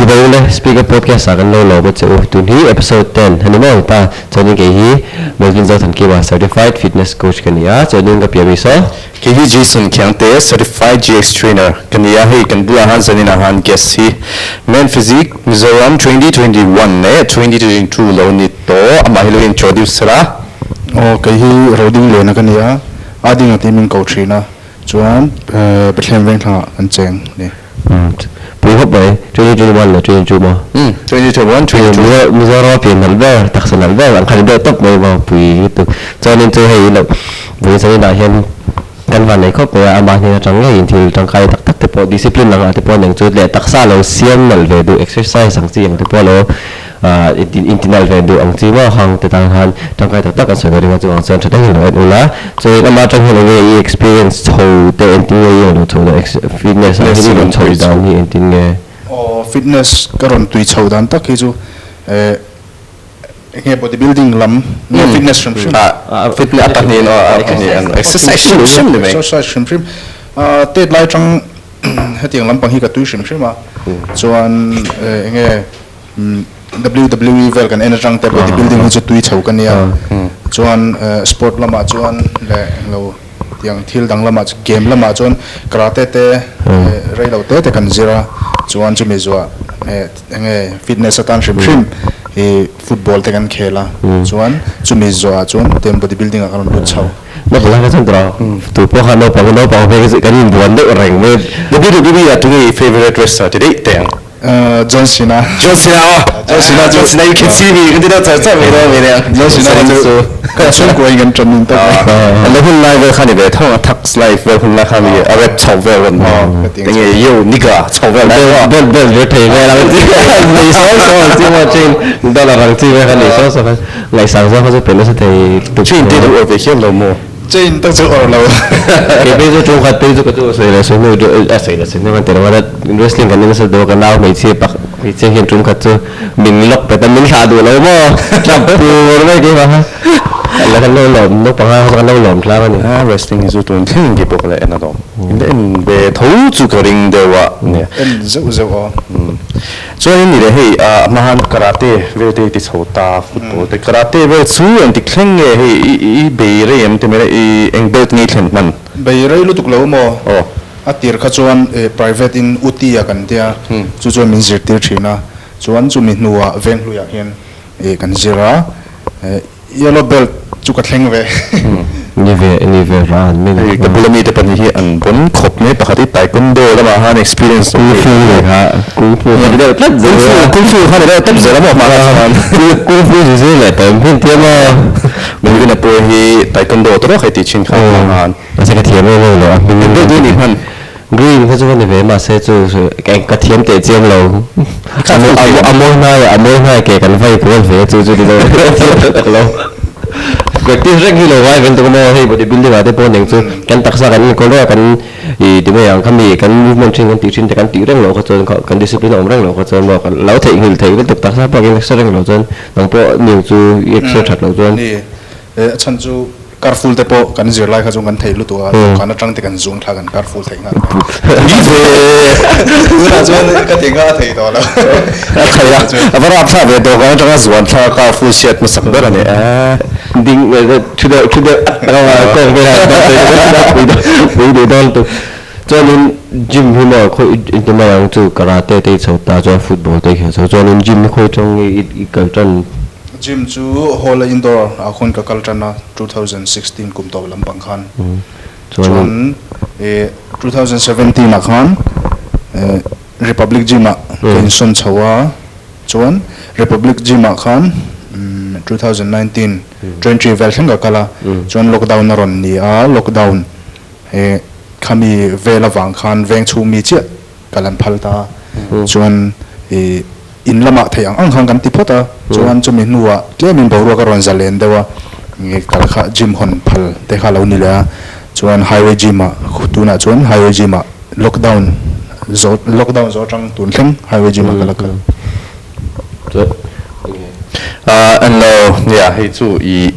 Chibai ule, Speaker Podcast ah kan lo lawm a che u. Tun hi episode 10 a ni maw ta. Chuanin kei hi Melvin Zothankima, Certified Fitness Coach ka ni a, chuanin ka piah mi saw. Kei hi Jason Khiangte, Certified GX Trainer ka ni a, hei kan bulah han zanin ah han guest hi Men Physique Mizoram 2021 leh 2022 lo ni tawh, amah hi lo introduce sela. Aw, kei hi Roding Lena ka ni a, Adinga tih min ko thin a, chuan Bethlehem Vengthlangah kan cheng a ni. Pui khawp mai, 2021 leh 22 maw? Umm, 2021, 22. Mizoram a pian nalh ber, taksa nalh ber ang kha ni deuh tawp mai maw, pui lutuk. Chuanin chu hei loh vawiin sanin ah hian kan van nei khawp mai a, amah hnen atang ngeiin thil tangkai tak tak te pawh discipline ang ah te pawh neng chu leh taksa lo siam nalh ve duh exercise ang chi ang te pawh lo inti nalh ve duh ang chi maw hang te tan khan tangkai tak tak an sawi ve ring a chuvang chuan tha takin lo en ula chuan amah atang hian enge i experience chho te engtin nge i rawn chho dan fitness ah hian i rawn chho dan hi engtin nge? Aw fitness ka rawn tui chho dan tak hi chu eh enge body building lam nge fitness hrim hrim? Fitness a pahnih aw a pahnih exercise hrim hrim ni mai. Exercise hrim hrim tet lai atang hetiang lampang hi ka tui hrim hrim a chuan enge WWE vel kan en atang te body building hi chu tui chho ka nia chuan sport lamah chuan leh englo tiang thil dang lamah game lamah chuan karate te reilo te te kan zir a chuan chumi zuah enge fitness atan hrim hrim ih football te kan khel a chuan chumi zuah chuan tiang body building ah kan rawn lut chho. Naupang kha chuan tura tu pawh kha naupang naupang phei kan inbuan deuh reng mai. WWE ah tunge i favourite wrestler ti daih teh ang? John Cena. John Cena aw. John Cena John Cena you can see me kan ti deuh char char mai dawn mai nia. John Cena chu kan chhungkua in kan ṭan in tak mai. A la hun lai vel kha ni ve tho a Thug's Life vel hun lai kha mi a rap chho vel rawn enge yo nigga chho vel lai kha. Belt belt ve thei vel ang chi nei saw saw ang chi maw chin dollar ang chi vel kha nei saw saw kha ngaihsang zawk kha chu pe nasa thei tuk. Chin te duh ve hian lo maw? Chain tak chu awr lo. Kei phei chu ṭum khat phei chu ka chu sawi leh sawi hnu a sawi leh sawi hnu kan ti lo a, wrestling kan en nasa deuh a, ka nau hmeichhia pak hmeichhia hian ṭum khat chu min lock pet a, min thlah duh lo maw? Tlap tur mai keimah kha la kan lo lawm naupang kha kan lo lawm tlang a ni. A wrestling hi chu tun thleng engkim pawh ka la en alawm. In la en ve tho chu ka ring deuh a. En zeuh zeuh aw. Chuanin ni leh hei a hma han karate vel te ti chho ta football te karate vel chu engtik thleng nge hei i i bei rei em ti mai i eng belt nge i thlen hman? Bei rei lutuk lo maw? Aw. A tir kha chuan private in uti a kan tia chu chuan min zirtir thin a chuan chumi hnuah Venghluiah hian kan zir a Yellow belt chu ka thleng ve. Ni ve, ni ve ran min. Hei ka bula mite pahnih hi an bon khawp mai, pakhat hi taekwondo lamah khan experience Kung fu leh kha kung fu kha ni deuh tlat zel a. Kung fu kha ni deuh tlat zel a maw hmana chuan. Kung fu zir zir leh tawh hmun tia maw. Melvin-a pawh hi taekwondo tawk hei tih thin kha hmang khan. Mahse ka thiam em em lo a hming. Eng deuh deuh ni hman. Green kha chu ka ni ve mahse chu ka thiam teh chiam lo. A mawi hnai a mawi hnai ke kan vai kual ve chu chu ti lo ka thiam tak tak lo. Practice reng hi lo ngai vel tuk maw hei body building ah te pawh eng chu kan taksa kan enkawl reng a kan ih ti mai ang khami kan movement thin kan tih thin te kan tih reng loh kha chuan kan discipline a awm reng loh kha chuan maw kan lo theihnghilh theih vel tuk taksa pawh kan exer reng loh chuan nang pawh ning chu i exer that loh chuan. Ni a chhan chu Carful te pawh kan zir lai kha chu kan thei lutuk a, dawhkan atang te kan zung thla kan carful theih nghal mai. Ni ve! Tunah chuan ka ti nghal thei tawh lo. A thei a, a va rap thla ve dawhkan atanga zuan thla carful hriat hmasak ber a ni e. Ding thu deuh thu deuh at tak a kawng vel a pui pui duh dawn lutuk. Chuanin gym hi maw khawi inti mai ang chu karate te i chho ta chuan football te i khel chho chuanin gym hi khawi tawng i kal tan. Gym chu hall a indoor ah khawn ka kal tan a, 2016 kum tawp lampang khan. Chuan 2017 ah khan Republic Gym ah ka insawn chho a, chuan Republic Gym ah khan 2019 twenty vel thleng ka kal a, chuan lockdown a rawn ni a, lockdown khami vel avang khan veng chhung mi chiah ka lan phal ta chuan ih in lamah theih ang ang khan kan ti phawt a chuan chumi hnuah tlemin boruak a rawn zalen deuh a nge kal kha gym hawn phal te kha lo ni leh a chuan highway gym ah tunah chuan highway gym ah lockdown zawh lockdown zawh atang tun thleng highway gym ah ka la kal. Ahh en lo nia hei chu ih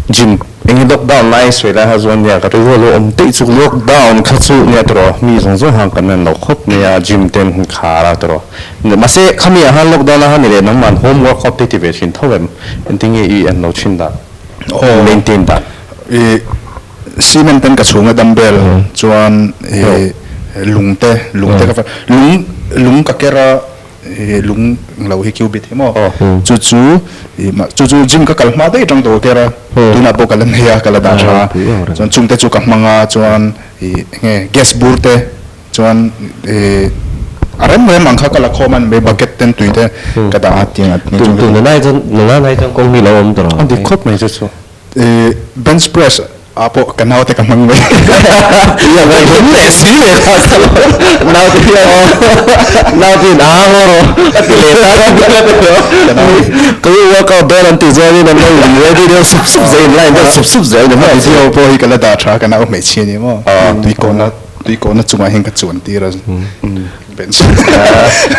gym. Eng hi lockdown lai sawi lai kha chuan nia ka rilru a lo awm daih chu lockdown kha chu nia tawh mi zawng zawng han kan en lo khawp mai a gym te an han khar a tawh mahse khami ah khan lockdown a khan ni leh nangmah home workout te ti ve thin tho em engtin nge i en lo thin dan maintain dan. I cement ten ka chhunga dumbbell chuan i lung te lung te ka lung lung ka ker a. He lung lo hi cubit hi maw? Chu chu chu chu gym ka kal hma daih atang tawh ker a, tunah pawh ka la nei a, ka la dah tha a, chuan chungte chu ka hmang a, chuan ih enge gas bur te chuan ih a rem rem ang kha ka la khawm a ni mai bucket ten tui te ka dah a tiang a Tun tun nana hi chuan nana hi chuan kawng hi lo awm tawh a dik khawp mai chu chu. Ih bench press ah pawh ka naute ka hmang mai. Leh si leh ta sa lo. Naute hian naute in a ngaw rawh a ti leh ta sa lo. Ka u workout dawn an tih chuanin an lo in ready deuh sup sup zel in line deuh sup sup zel ni maw. Video pawh hi ka la dah tha ka nau hmeichhia ni maw. Tuikawhna tuikawhna chungah hian ka chuan tir a. Bench.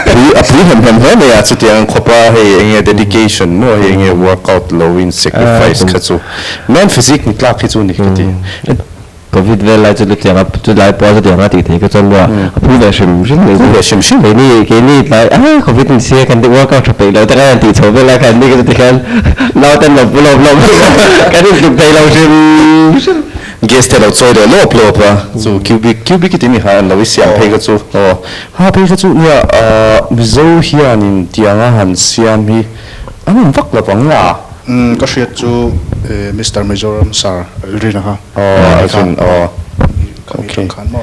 Pui a pui hem hem hle mai a, chutiang khawpa hei eng nge dedication maw hei eng nge workout lo in sacrifice kha chu man physique ni tlak hi chu ni ka ti. Covid vel lai chu chutiang a chu lai pawh chutiang a tih theih kha chuan maw a phu ve hrim hrim mai chu. Phu ve hrim hrim. Keini keini tlai a covid ni sia kan ti workout tha peih lo te khan an tih chho vel lai khan ni ka chuti khan nauten lo pu lawp lawp kan intluk thei lo hrim hrim. Gas te lo chawi leh lawp lawp a, chu cubic cubic i timi kha an lo i siam phei kha chu aw ha phei kha chu nia Mizo hianin tianga han siam hi an awm vak lo vang la. Umm ka hriat chu Mister Mizoram Sir Alrina kha aw Alrin aw ok khan maw.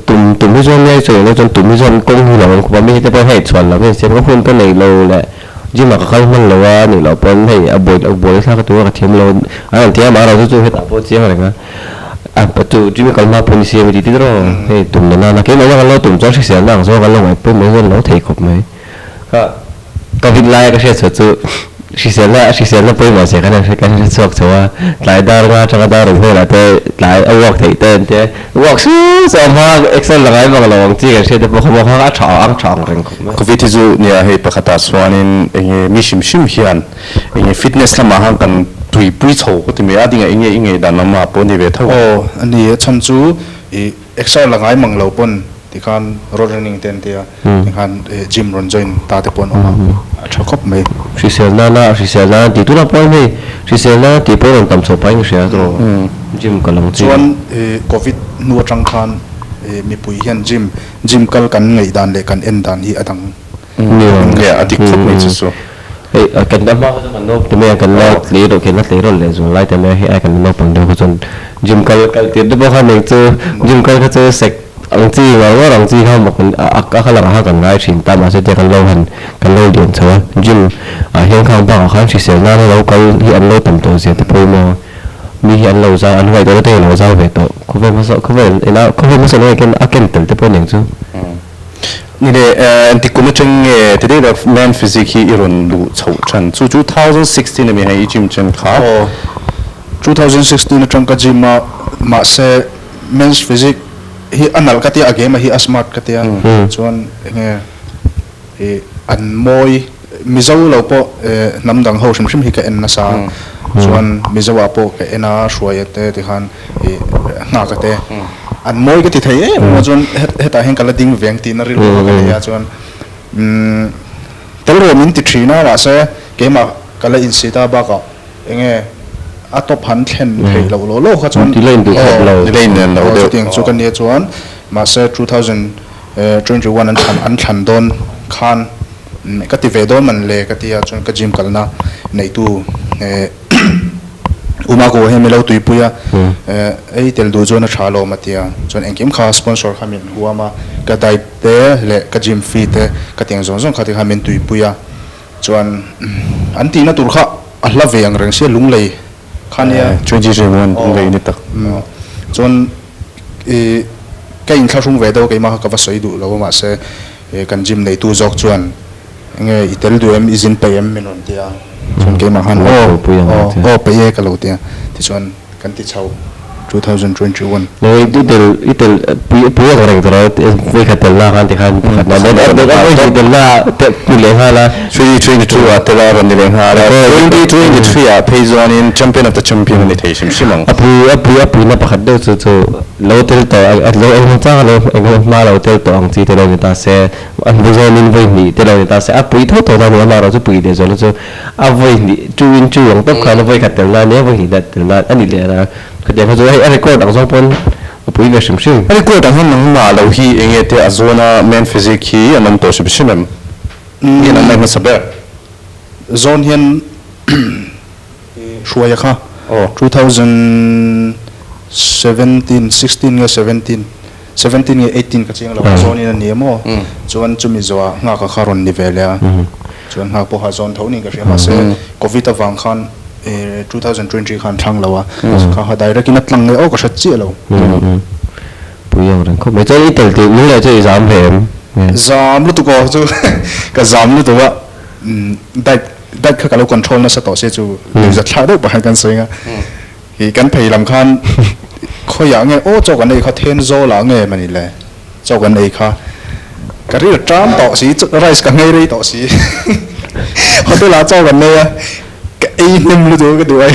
Tum tum hi chuan nia i sawi ang chuan tum hi chuan kawng hi lo awm khawp a mi te pawh hei chhuan lo hei siam ka hun ka nei lo leh Gym ah ka kal hman lo a nih loh pawn hei a buai a buai thlak a tura ka thiam lo an rawn ti a amaherawhchu chu hetah pawh chiang reng a a chu gym i kal hma pawh ni si a mi ti ti rawh hei tum na nana keimah hian kan lo tum chuan hrisel na ang zawk an lo ngaih pawh mai chuan lo thei khawp mai kha covid laia ka hriat chhuah chu hrisel na hrisel na pawimawh zia kan kan hre chhuak chho a tlai dar nga atanga dar ruk velah te tlai a walk theih te an tia walk su su a hma exer la ngai vang lo ang chi kan hriat te pawh kha maw kha a tha ang tha ang reng. Covid hi chu nia hei pakhatah chuanin enge mi hrim hrim hian enge fitness lamah khan kan tuipui chho ka ti mai a, dingah enge i ngaihdan lamah pawh a ni ve tho. Aw a ni, a chhan chu i exer la ngai mang lo pawn tikhan road running te an tia tikhan gym rawn join ta te pawh an awm a, a tha khawp mai. Hrisel nana hrisel nana tih tunah pawh hei hrisel nana tih pawh rawn tam chho pahin ka hria tawh gym ka lang chi. Chuan covid hnu atang khan mipui hian gym Gym kal kan ngaih dan leh kan en dan hi a dang. Nia, a dik khawp mai chu chu. Hei, kan la hma kha chuan kan naupang te mai a, kan la tlei rawh, kan la tlei rawh leh zual lai te mai a, hei ai kan la naupang deuh kha chuan gym kal kal tir te pawh kha eng chu gym kal kha chu sek ang chi ngawr ngawr ang chi kha mak a a kha lakah khan kan ngai thin ta mahse tia kan lo han kan lo lian chho a, gym ah hian khang bakah khan hrisel nana lo kal hi an lo tam tawh zia te pawh emaw. Mi hi an lo zau, an ngaihtuahna te hi a lo zau ve tawh. Khawvel hmasa, khawvel ina khawvel hmasa nen hian a ken tel te pawh aniang chu. Ni le, engtik kum atang nge ti daih la man physique hi i rawn luh chhoh than? Chu 2016 ami hei i gym chen kha? Aw, 2016 atang ka gym a, mahse men's physique hi a nalh ka tia, a game a hi a smart ka tia, chuan enge I an mawi Mizo lo pawh hnam dang ho hrim hrim hi ka en nasa a, chuan Mizo ah pawh ka en a Hruaia te tikhan i Nghaka te an mawi ka ti thei em em a, chuan hetah hian ka la ding veng tihna rilru kha ka nei a, chuan tel rawh min ti thin a mahse keimah ka la insit a bakah enge a tawp han thlen theih loh law law kha chuan aw chutiang chu ka nia chuan mahse 2000 21 an thlan an thlan dawn khan ka ti ve dawn man le ka ti a, chuan ka gym kalna neitu Umago hi milo tuipui a, ei tel duh chuan a tha alawm a ti a, chuan engkim kha sponsor kha min huam a, ka diet te leh ka gym fee te ka tiang zawng zawng kha tikhan min tuipui a, chuan an tihna tur kha a hla ve ang reng sia lunglei kha nia. 2021 lunglei ni tak. Chuan I ka inthlahrung ve deuh a keimah kha ka va sawi duh lo a mahse kan gym neitu zawk chuan enge i tel duh em i zin peih em min rawn ti a chuan keimah khan aw aw peih e ka lo ti a tichuan kan ti chho. 2021. Nei i tel i tel pui pui ang reng tawh lo vawi khat tel na khan tikhan pakhat na dawn dawn vawi hnih tel na te pui leh nghal a. 2022 ah tel a rawn ni leh nghal a, 2023 ah phei chuanin champion of the champion a ni thei hrim hrim ang. A pui a pui a puina pakhat deuh chu chu lo tel tawh a lo eng chang a lo eng hma lo tel tawh ang chi te lo ni ta se an bu zawnin vawi hnih te lo ni ta se a pui tho tho ta ni amaherawh chu pui leh zualna chu A vawi hnih two in two ang tawp khan a vawi khat tel nan nia vawi hnih dat tel nan a ni leh a, khatiang kha chu hei a record ang zawng pawn a pui ve hrim hrim. A record ang hian nangmah lo hi eng nge te a zawn a man physique hi an awm tawh hrim hrim em? Nge nangmah i hmasa ber? Zawn hian hruaia kha 2017, 16 nge 17, 17 nge 18 ka chiang lo a zawn in a ni emaw chuan chumi zawhah nghak a kha rawn ni ve leh a chuan nghak pawha zawn tho niin ka hria mahse covid avang khan 2020 khan thlang lo a kha kha direct in a tlang nge aw ka hre chiah lo. Pui ang reng khawp mai chuan i tel tih nung leh chu i zam hle em? Zam lutuk aw chu ka zam lutuk a diet diet kha ka lo control nasa tawh se chu nuihzat thlak deuh pakhat kan sawi ang a. Hi kan phei lam khan khawiah nge aw chaw kan ei kha then zawl ah nge mani le chaw kan ei kha ka ril ṭam tawh si rice ka nghei rei tawh si hotel ah chaw kan nei a ka ei hnem lutuk ka duh ai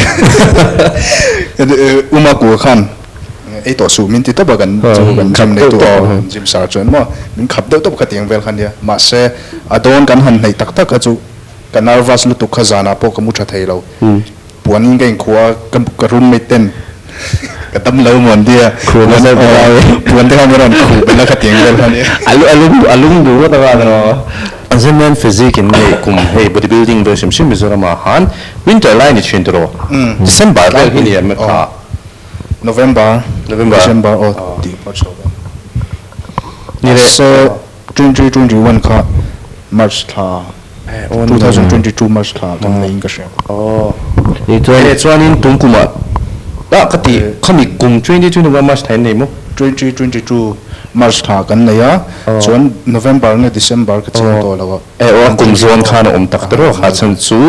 uma kua khan ei tawh suh min ti tawp a kan chu kan gym nei tu aw gym sar chuan maw min khap deuh tawp kha tiang vel kha nia mahse a dawn kan han hneih tak tak kha chu ka nervous lutuk kha zanah pawh ka mu tha thei lo. Puanin ka inkhua ka ka roommate ten ka dam lo maw an tia Khuh nasa puan pawh puan te khan ka rawn khuh belh a khatiang vel kha nia. A lu a lum a lum duh ngawt a va ro. Zeman physique in nei kum hei bodybuilding vel hrim hrim Mizoram ah han winter lai ni thin tiraw December vel hi ni em kha November November December aw tih pawh chho ve. Ni leh. Mahse 2021 kha March thla 2022 March thla kan nei in ka hria. Aw. He chuanin tum kumah ah ka ti khami kum 2021 March thla in nei maw? 2022 March thla kan nei a, chuan November nge December ka chiang tawh lo a. E aw a kum zawn khan a awm tak ta rawh kha chhan chu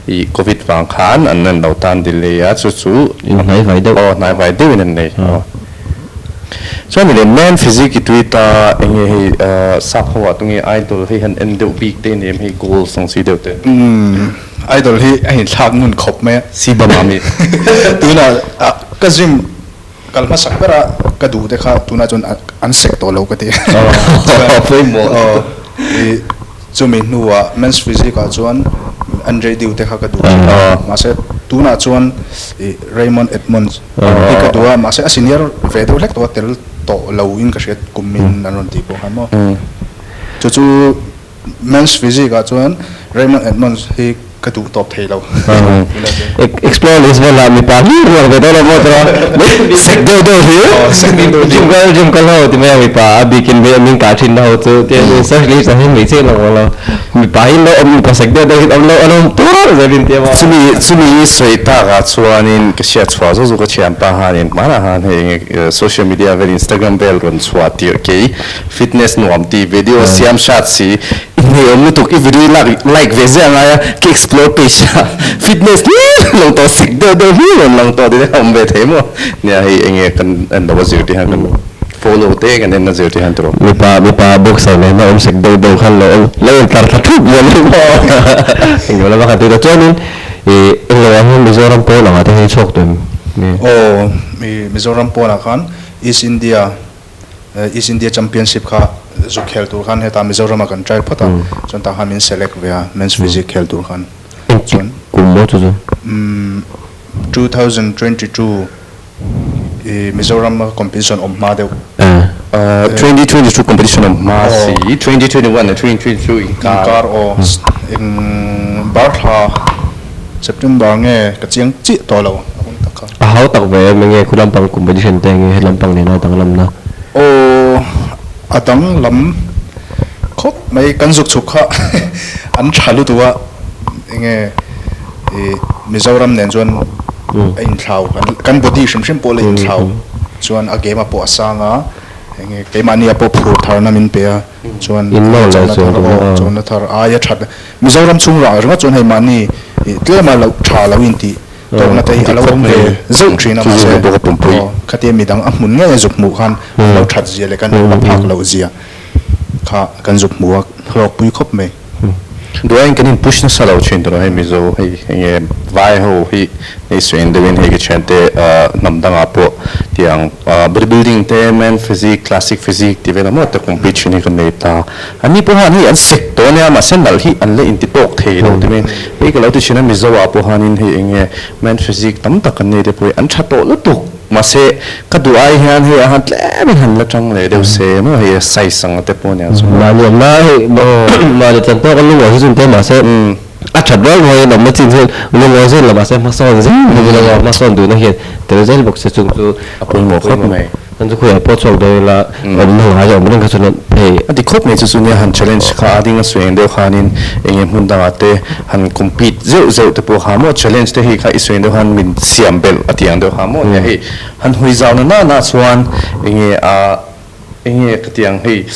i Covid vang khan an an lo tan delay a chu chu In hnai vai deuh. Aw hnai vai deuhin an nei. Aw. Chuan ni leh man physique i tui ta eng nge hei sap ho ah tunge idol hei han en deuh bik te ni em hei goals ang si deuh te. Umm idol hi a inthlak ngun khawp mai a. Si bam ah mi. Tunah ka gym kal hmasak ber a ka duh te kha tunah chuan an sek tawh lo ka ti. Pawimawh. I chumi hnuah men's physique ah chuan Andre Diu te kha ka duh thin a mahse tunah chuan i Raymond Edmonds Hi ka duh a, mahse a senior ve deuh hlek tawh a, tel tawh lo in ka hriat kum in an rawn tih pawh khan maw. Chu chu men's physique ah chuan Raymond Edmonds hi ka duh tawp thei lo. Explore list velah mipa hlir ruak ve dawn lo maw tawh a, sek deuh deuh hlir, gym kal gym kal ho ti mai a mipa a bikin min kah thin na ho chu tiang search list ah hian hmeichhe in a awm lo. Mipa hi lo awm mipa sek deuh deuh hi awm lo an awm tur zel in tia maw. Chumi chumi sawi takah chuanin ka hriat chhuah zawk zawk a thianpa hanin hmanah han hei enge social media vel Instagram vel rawn chhuah tirh kei fitness nuam tih video siam hrat si i hne awm lutuk i video i lak like ve ziah ngai a ka explore page ah fitness hlir lang tawh sek deuh deuh hlir rawn lang tawh tih te kha awm ve thei maw nia hei enge kan en lo a zir tih hian kan Follow te kan en na zir tih han tawh. Mipa mipa boxer nen a awm sek deuh deuh khan lo awm lo in tlar thla thup zel hi maw englo lama khan tui ta chuanin ih englo ah hian Mizoram pawn angah te hian chhuak tawh em nge? Aw mi Mizoram pawnah khan East India East India Championship kha zuk khel tur khan hetah Mizoramah kan try phawt a chuan tah khan min select ve a men's physique khel tur khan chuan Kum maw chu chu? Umm 2022 I Mizoram a competition awm hma deuh. 2022 competition awm hma si, 2021 leh 2022 inkar. Inkar aw. Eng bar thla September nge ka chiang chiah tawh lo a hun tak kha. A hau tak ve em enge khu lampang competition te enge he lampang nena danglamna? Aw a danglam khawp mai kan zuk chhuk kha an tha lutuk a enge i Mizoram nen chuan a inthlau kan body hrim hrim pawh la inthlau chuan a game a pawh a sang a enge keimahni a pawh phur tharna min pe a chuan chona thar aw chona thar aia that Mizoram chhung rah ringawt chuan hei mahni tlema lo tha lo intih. tawkna te hi a lo awm ve zeuh thin a mahse aw khatia midang a hmun ngei a zuk hmuh khan a lo that zia leh kan la phak loh zia kha kan zuk hmu a hlawkpui khawp mai. Duaiin kan in push nasa lo thin tawh hei Mizo hei enge vai ho hi hei suiin deuhin hei ka thiante hnam dangah pawh tiang body building te man physique classic physique tih vel ang maw te compete thin hi ka nei ta. Anni pawh han hei an sek tawh ania mahse nalh hi an la inti tawk thei lo ti mai. Hei ka lo ti thin a Mizo ah pawh hanin hei enge man physique tam tak an nei te pawh hi an tha tawh lutuk mahse ka duh ai hian hei a han tlem in han la tang leh deuh se maw hei a size ang te pawh ania chu. Mahni awmna hei mahni chan tawk a lungawi hi chu inte mahse a that rual rual in awmna chin chu lungawi zel lo mahse hmasawn zel zel hmasawn duhna hian tel zel bawk se chung chu a pawimawh khawp mai. Kan chu khawiah pawh chhuak dawn ila awmna ngai awm reng kha chuan hei. A ti khawp mai chu chu nia han challenge kha a ding a suih ang deuh khanin enge hmun dangah te han compete zeuh zeuh te pawh kha maw challenge te hi kha i suih ang deuh khan min siam belh a ti ang deuh kha maw nia hei han hawi zau na na na chuan enge a enge ka ti ang hei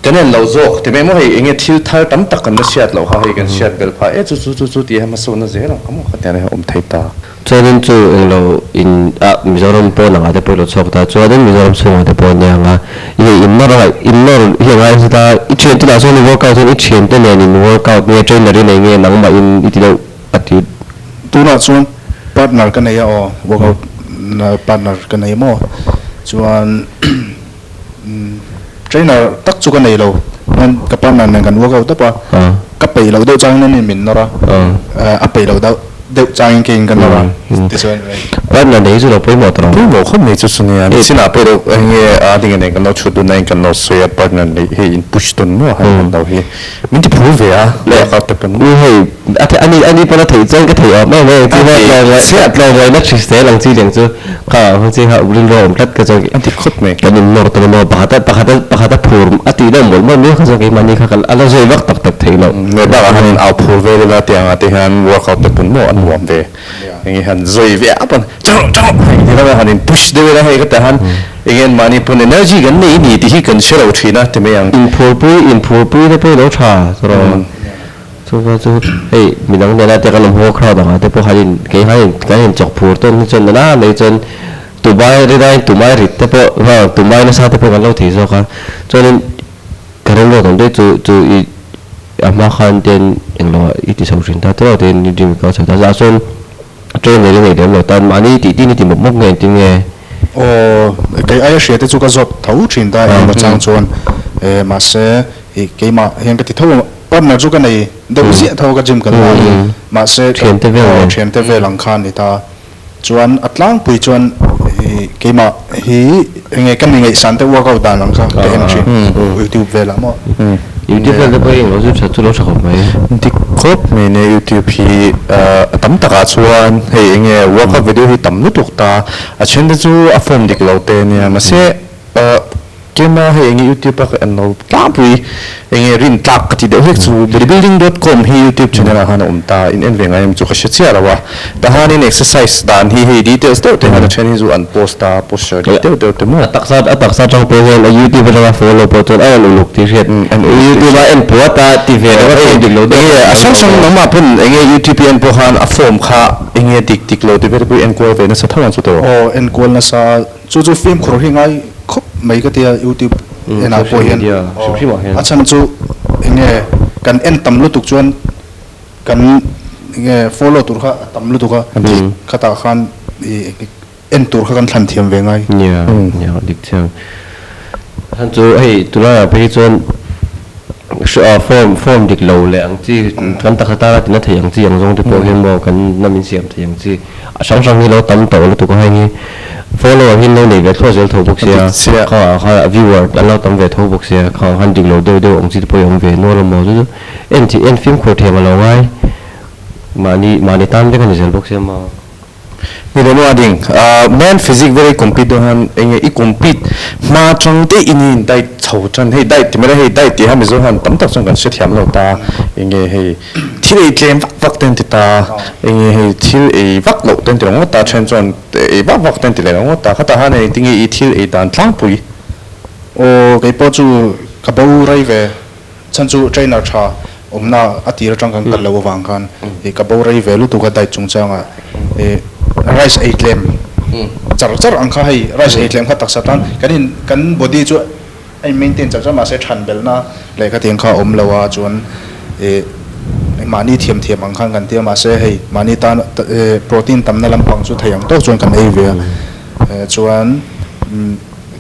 kan en lo zawk ti mai maw hei enge thil thar tam tak kan la hriat loh kha hei kan hriat belh phah e chu chu chu chu tih hi hmasawnna zel ang kha maw ka ti ang hei awm thei ta. Chuanin chu englo in ah Mizoram pawn angah te pawh i lo chhuak ta, chuanin Mizoram chhungah te pawh ania ang a, i hei in nawr a, in nawr hi a ngai zet a, i thiante lah chuan i workout hian i thiante nen in workout nge trainer i nei nge nangmah in i ti deuh a ti. Tunah chuan partner ka nei a aw, workout na partner ka nei maw, chuan trainer tak chu ka nei lo, ka partner nen kan workout tawp a, ka peih loh deuh changin ani min nawr a, a peih loh deuh. Deuh changin keiin ka nawr a, tichuan rei. Partner nei chu lo pawimawh tawh lo. Pawimawh khawp mai chu chu nia. Nichinah pawh deuh eng nge a ding nen kan lo chhut dun a, kan lo sawi a partner neih hei in push tawn maw han han lo hi min ti phur ve a workout te pawn. Ni hei a theih ani ani pawn a theih chuan ka theih awm em em chu tlawm tlawmngaihna hrisel ang chi leng chu kha ang chi kha rilru a awm tlat ka chuan A ti khawp mai. Kan in nawr tawn a maw pakhat a pakhat a pakhat a phur a tih deuh mawlh mawlh mai kha chuan keimahni kha ka a la zui vak tak tak thei lo. Nge bakah han in au phur vel ila tiangah te hian workout te pun maw a nuam ve. Enge han zui ve a pawn chang rawh chang rawh hei ti lam a han in push deuh ila hei ka tah han enge an mahni pawn energy kan nei ni tih hi kan hre lo thin a ti mai ang. Inphurpui inphurpui te pawh i lo tha tawh. Chuvang chu hei midang nena te kan awm ho crowd angah te pawh han in kei han in kan in chawk phur tawn hi chuan nana mai chuan tumai rinaiin tumai rit te pawh ha tumai nasa te pawh kan lo thei zawk a chuanin ka rilru awm daih chu chu i a hma khan ten englo ah i ti chho thin ta teuh a tin gym i kal chho ta zah chuan trainer i nei lem lo tan mahni tih tin i ti mawp mawp nge engtin nge. Aw kei aia hria te chu ka zawt tho thin ta engemaw chang chuan mahse i keimah hian ka ti tho a. Partner chu ka nei deuh ziah tho ka gym kal lai mahse Thiante vel nen. Thiante vel ang kha a ni ta. Chuan a tlangpui chuan i keimah hi enge ka mi ngaihsan te workout dan ang kha ka en thin YouTube velah maw. YouTube vel te pawh hi englo chu tha chu lo tha khawp mai. Dik khawp mai nia YouTube hi a tam takah chuan hei enge workout video hi tam lutuk ta a then te chu a form dik lo te nia mahse Kema hei enge youtube a ka en lo tlangpui enge rin tlak ka ti deuh hlek chu bodybuilding dot com hi youtube channel ah khan a awm ta in en ve ngai em chu ka hre chiah lo a tahanin exercise dan hi hei details deuh te hian a then hi chu an post a posture dik deuh deuh te maw. A taksa a taksa tang pawh hian a youtube atanga follow pawh chuan a rawn uluk tih hriat youtube a en puat a ti ve lo a form dik lo deuh enge a hrang hrang nangmah pawn enge youtube i en pawh khan a form kha enge dik dik lo ti vel pawh i enkual ve nasa tho ang chu tawh. Aw enkual nasa Chu chu fimkhur hi ngai khawp mai ka tia YouTube enah pawh hian a chhan chu enge kan en tam lutuk chuan kan enge follow tur kha a tam lutuk a khatah khan i en tur kha kan thlan thiam ve ngai. Nia nia dik chiang a chhan chu hei tunlaiah phei hi chuan form form dik lo leh ang chi kan taksa tana tina theih ang chi ang zawng te pawh hian maw kan hnam in siam theih ang chi A hrang hrang hi lo tam tawh lutuk a hei hi follower hi an lo nei ve thluah zel tho bawk sia kha ah kha viewer an lo tam ve tho bawk sia kha ah khan dik lo deuh deuh ang chi te pawh hi awm ve nual a maw chu chu en chi en fimkhur thiam a lo ngai mahni mahni tan vek a ni zel bawk sia maw. Ni lo a ding man physique very compete dawn hian enge i compete hma tang te in in diet chho tan hei diet ti mai la hei diet tih hian mizo hian tam tak chuan kan hrethiam lo ta enge hei Thil ei tlem vak vak te an ti ta, enge hei thil ei vak loh te an ti lo ngawt ta, then chuan ei vak vak te an ti leh lo ngawt ta, khatah khan engtin nge i thil ei dan tlangpui? Aw, kei pawh chu ka bo rei ve, chhan chu trainer tha awmna a tir atang kan kal loh avang khan ka bo rei ve lutuk a diet chungchangah. rice ei tlem char char ang kha hei rice ei tlem kha taksa tan kan in kan body chu a in maintain char char mahse than belhna leh khatiang kha a awm lo a chuan ih mahni thiam thiam ang khan kan tia mahse hei mahni tan protein tamna lampang chu thei ang tawk chuan kan ei ve a chuan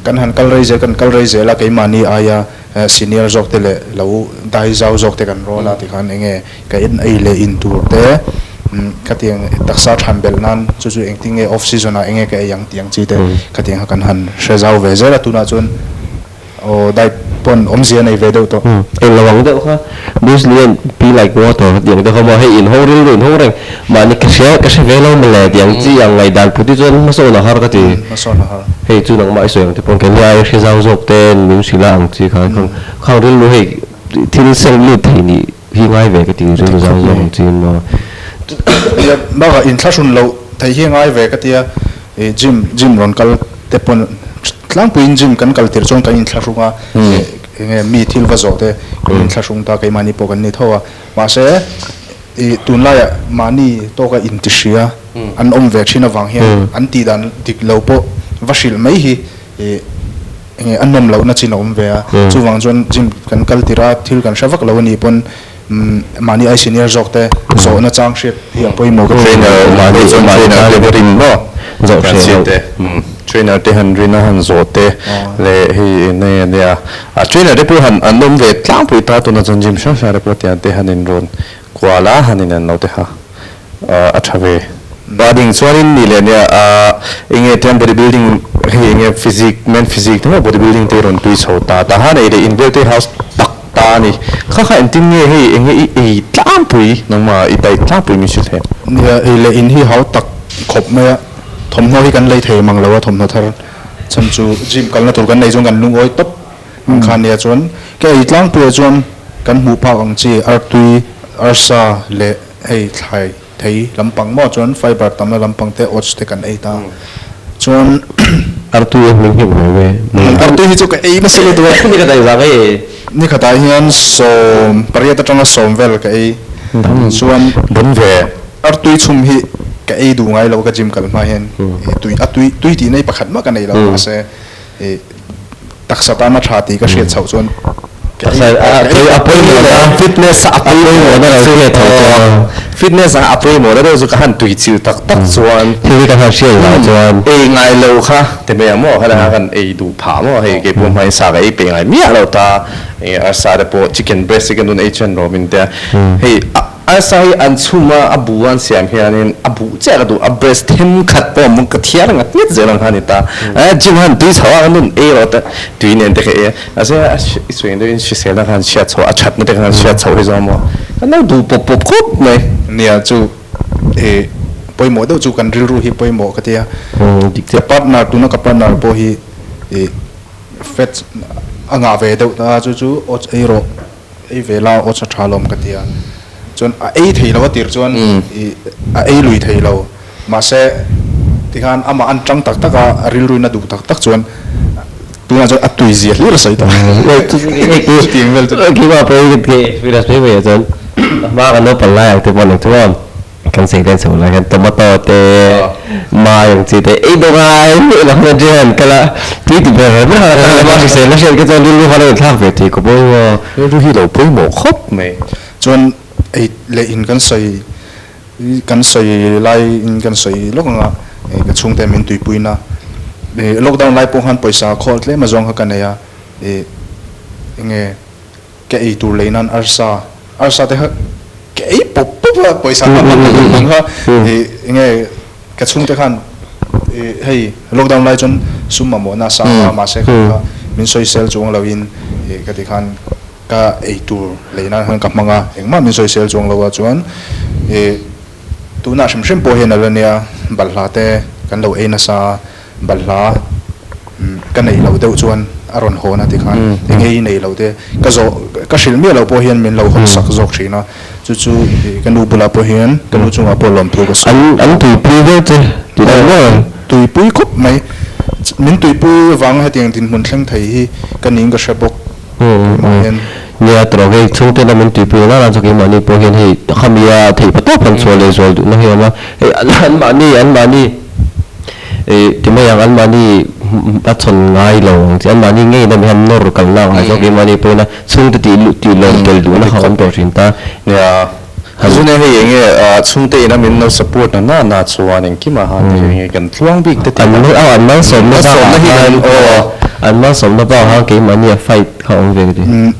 kan han kal rei zel kan kal rei zel a keimahni aia Senior zawk te leh lo dai zau zawk te kan rawl a tikhan enge ka en ei leh in tur te khatiang taksa than belh nan chu chu engtin nge off season ah enge ka ei ang tih ang chi te khatiang kha kan han hre zau ve zel a tunah chuan aw diet pawn awmzia nei ve deuh tawh. Eng lo ang deuh kha Bruce Lee an be like water tih ang deuh kha maw hei in hawng rilru in hawng reng mahni ka hria ka hre ve lo mawle tih ang chi ang ngaihdan put hi chuan hmasawn a har ka ti. Hmasawn a har. Hei chu nangmah i sawi ang te pawh keini ai hre zau zawk te min hrilh a ang chi khan khang khang rilru hei thil seng lut thei nih hi ngai ve ka ti rilru zau zawk ang chi in maw. Nia bakah inthlahrun loh theih hi ngai ve ka tia i gym gym rawn kal te pawn tlangpuiin gym kan kal tir chuan kan inthlahrung a enge mi thil va zawh te kan inthlahrung ta keimahni pawh kan ni tho a mahse I tunlaiah mahni tawka intihria an awm ve thin avang hian an tih dan dik lo pawh va hrilh mai hi enge a nawm lohna chin a awm ve a. Chuvang chuan gym kan kal tirh a, thil kan hre vak lo a nih pawn mahni ai senior zawk te zawhna chang hriat hi a pawimawh ka ti. Trainer mahni chuan trainer te va rin maw? Zawh hre loh. Trainer te han rin a han zawh te leh hei enge nia A trainer te pawh han an awm ve tlangpui ta tuna chuan gym hrang hrang te pawh tiang te han inrawn kual a han in an lo te kha a tha ve. Bading chuanin ni leh nia a enge tiang body building hei enge physique men physique te maw body building te rawn tui chho ta ta han ei leh in vel te house tak ta a ni kha kha engtin nge hei enge i ei tlangpui nangmah i daih tlangpui min hrilh thei. Nia ei leh in hi hau tak khawp mai a thawmhnaw hi kan lei thei mang lo a thawmhnaw thar. Chhan chu gym kalna tur kan nei chuan kan lungawi tawp ang kha nia chuan ka ei tlangpuiah chuan kan hmuh phak ang chi artui, arsa leh hei thlai thei lampang maw chuan fiber tamna lampang te oats te kan ei ta chuan Artui a hming heuh lo ve. Artui hi chu ka ei nasa lutuk a. Ni khatah zah ka ei. Ni khatah hian 18 atanga 10 vel ka ei chuan Bon ve. Artui chhum hi ka ei duh ngai lo ka gym kal hma hian tui a tui tui tih nei pakhat mah ka nei lo mahse ih taksa tan a tha tih ka hriat chhoh chuan ka ei ka ei a pawimawh na fitness a pawimawh na lo hriat chhoh chuan fitness a pawimawh na deuh chu ka han tui chilh tak tak chuan thil hi ka han hriat lah chuan ei ngai lo kha ti mai ang maw khalai kha kan ei duh phah maw hei keipawh hmain sa ka ei peih ngai miah lo ta arsa te pawh chicken breast hi ka nun ei chuan rawm in tia hei a Arsa hi an chhum a, a bu an siam hianin a buh chiah ka duh, a breast thenkhat pawh mawng ka thiar ngat ngat zel ang kha a ni ta. Gym han tui chho a, ka nun ei rawh te, tui nen te ka ei a, mahse i sawi ang deuhin hriselna khan hriat chho, a thatna te khan hriat chho hi zawng maw, kan lo duh pawp pawp khawp mai. Nia chu i pawimawh deuh chu kan rilru hi pawimawh ka ti a, ka partner tuna ka partner pawh hi i fats a ngah ve deuh ta chu chu oats ei rawh. Ei ve la aw chaw tha lawm ka ti a, chuan a ei thei lo a tir chuan i a ei lui thei lo, mahse tikhan amah an tang tak tak a, a rilruin a duh tak tak chuan tunah chuan a tui zia hlir a sawi ta chutiang vel chu. Keimah pawhin ka experience mai mai ah chuan a hma kan naupang lai ang te pawh nih chuan Kan sei den chho lai hian tomato te, mai ang chi te ei dawk a, ei lo hian ṭhian kal a, tui ti ber ber a kan lama hrisel na hriat kha chuan rilru kha lo inthlak ve thei khawp awm a. Rilru hi lo pawimawh khawp mai. Chuan ei leh in kan sawi kan sawi lai in kan sawi lawk ang a, ka chhungte min tuipui na, lockdown lai pawh khan pawisa khawl tlem a zawng kha ka nei a, enge Ka ei tur lei nan arsa, arsa te kha ka ei pawp pawp a, pawisa kha hman ka duh ang kha ih enge ka chhungte khan ih hei lockdown lai chuan sum mamawhna a sang a mahse kha kha min sawisel chuang lo in ih ka ti khan ka ei tur lei nan khan ka hmang a, engmah min sawisel chuang lo a chuan ih tunah hrim hrim pawh hian a la nia balhla te kan lo ei nasa a. Balhla ka neih loh deuh chuan a rawn hawn a tikhan eng ei nei lo te ka zawh ka hrilh miah loh pawh hian min lo hawn sak zawk thin a, chu chu ka nu bulah pawh hian ka nu chungah pawh lawmthu ka sawi. An an tuipui deuh che tih dan maw? Tuipui khawp mai, min tuipui vanga hetiang dinhmun thleng thei hi ka ning ka hre bawk keimah hian. Nia tawh hei chhungte lamin tuipui ang ang chu keimahni pawh hian hei khamia theih pa tawp han chhuah leh zual duhna hi a awm a, hei anmahni anmahni ih ti mai ang anmahni a chhawn ngai lo ang chi anmahni ngei lam hian nawr kalna ang ai chuan keimahni pawhin a chhungte tih luh tih lawm tel duhna kha a awm tawh thin ta. Nia zune hei eng nge chhungte ina min lo support na na na chuan engkimah han hei eng nge kan tluang bik te tih An an malsawmna bakah khan an malsawmna bakah khan keimahni a fight kha awm ve ka ti.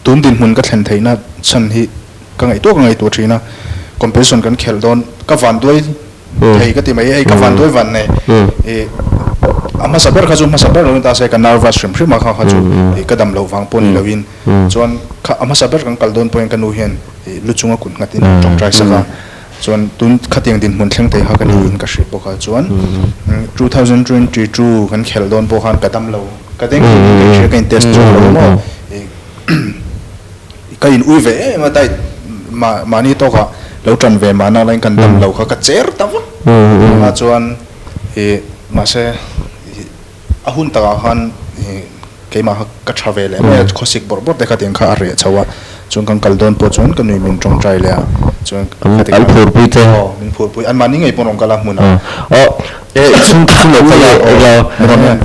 Tun dinhmun ka thlen theihna chhan hi ka ngaihtuah ka ngaihtuah thin a, competition kan khelh dawn ka vanduai thei ka ti mai, hei ka vanduai van nei ih a hmasa ber kha chu hmasa ber lo ni ta se ka nervous hrim hrim a kha kha chu ih ka dam loh vang pawh ni loin chuan kha a hmasa ber kan kal dawn pawhin ka nu hian ih lu chunga kut nghat in tawngtai sak a chuan tun khatiang dinhmun thleng thei kha ka niin ka hrilh bawk a chuan 2022 kan khelh dawn pawh khan ka dam lo ka dengue ka inhria ka in test chuang lo maw ih Ka in ui ve em em a diet mahni tawkah lo tan ve mahna laiin kan dam lo kha ka cher ta vak a chuan ih mahse ih a hun takah khan ih keimah kha ka tha ve leh mai a khawsik bawrh bawrh te kha tiang kha a reh chho a chuan kan kal dawn pawh chuan ka nui min tawngtai leh a chuan an phurpui che aw min phurpui an mahni ngei pawh rawn kal a hmunah E chhung te chu lo kal a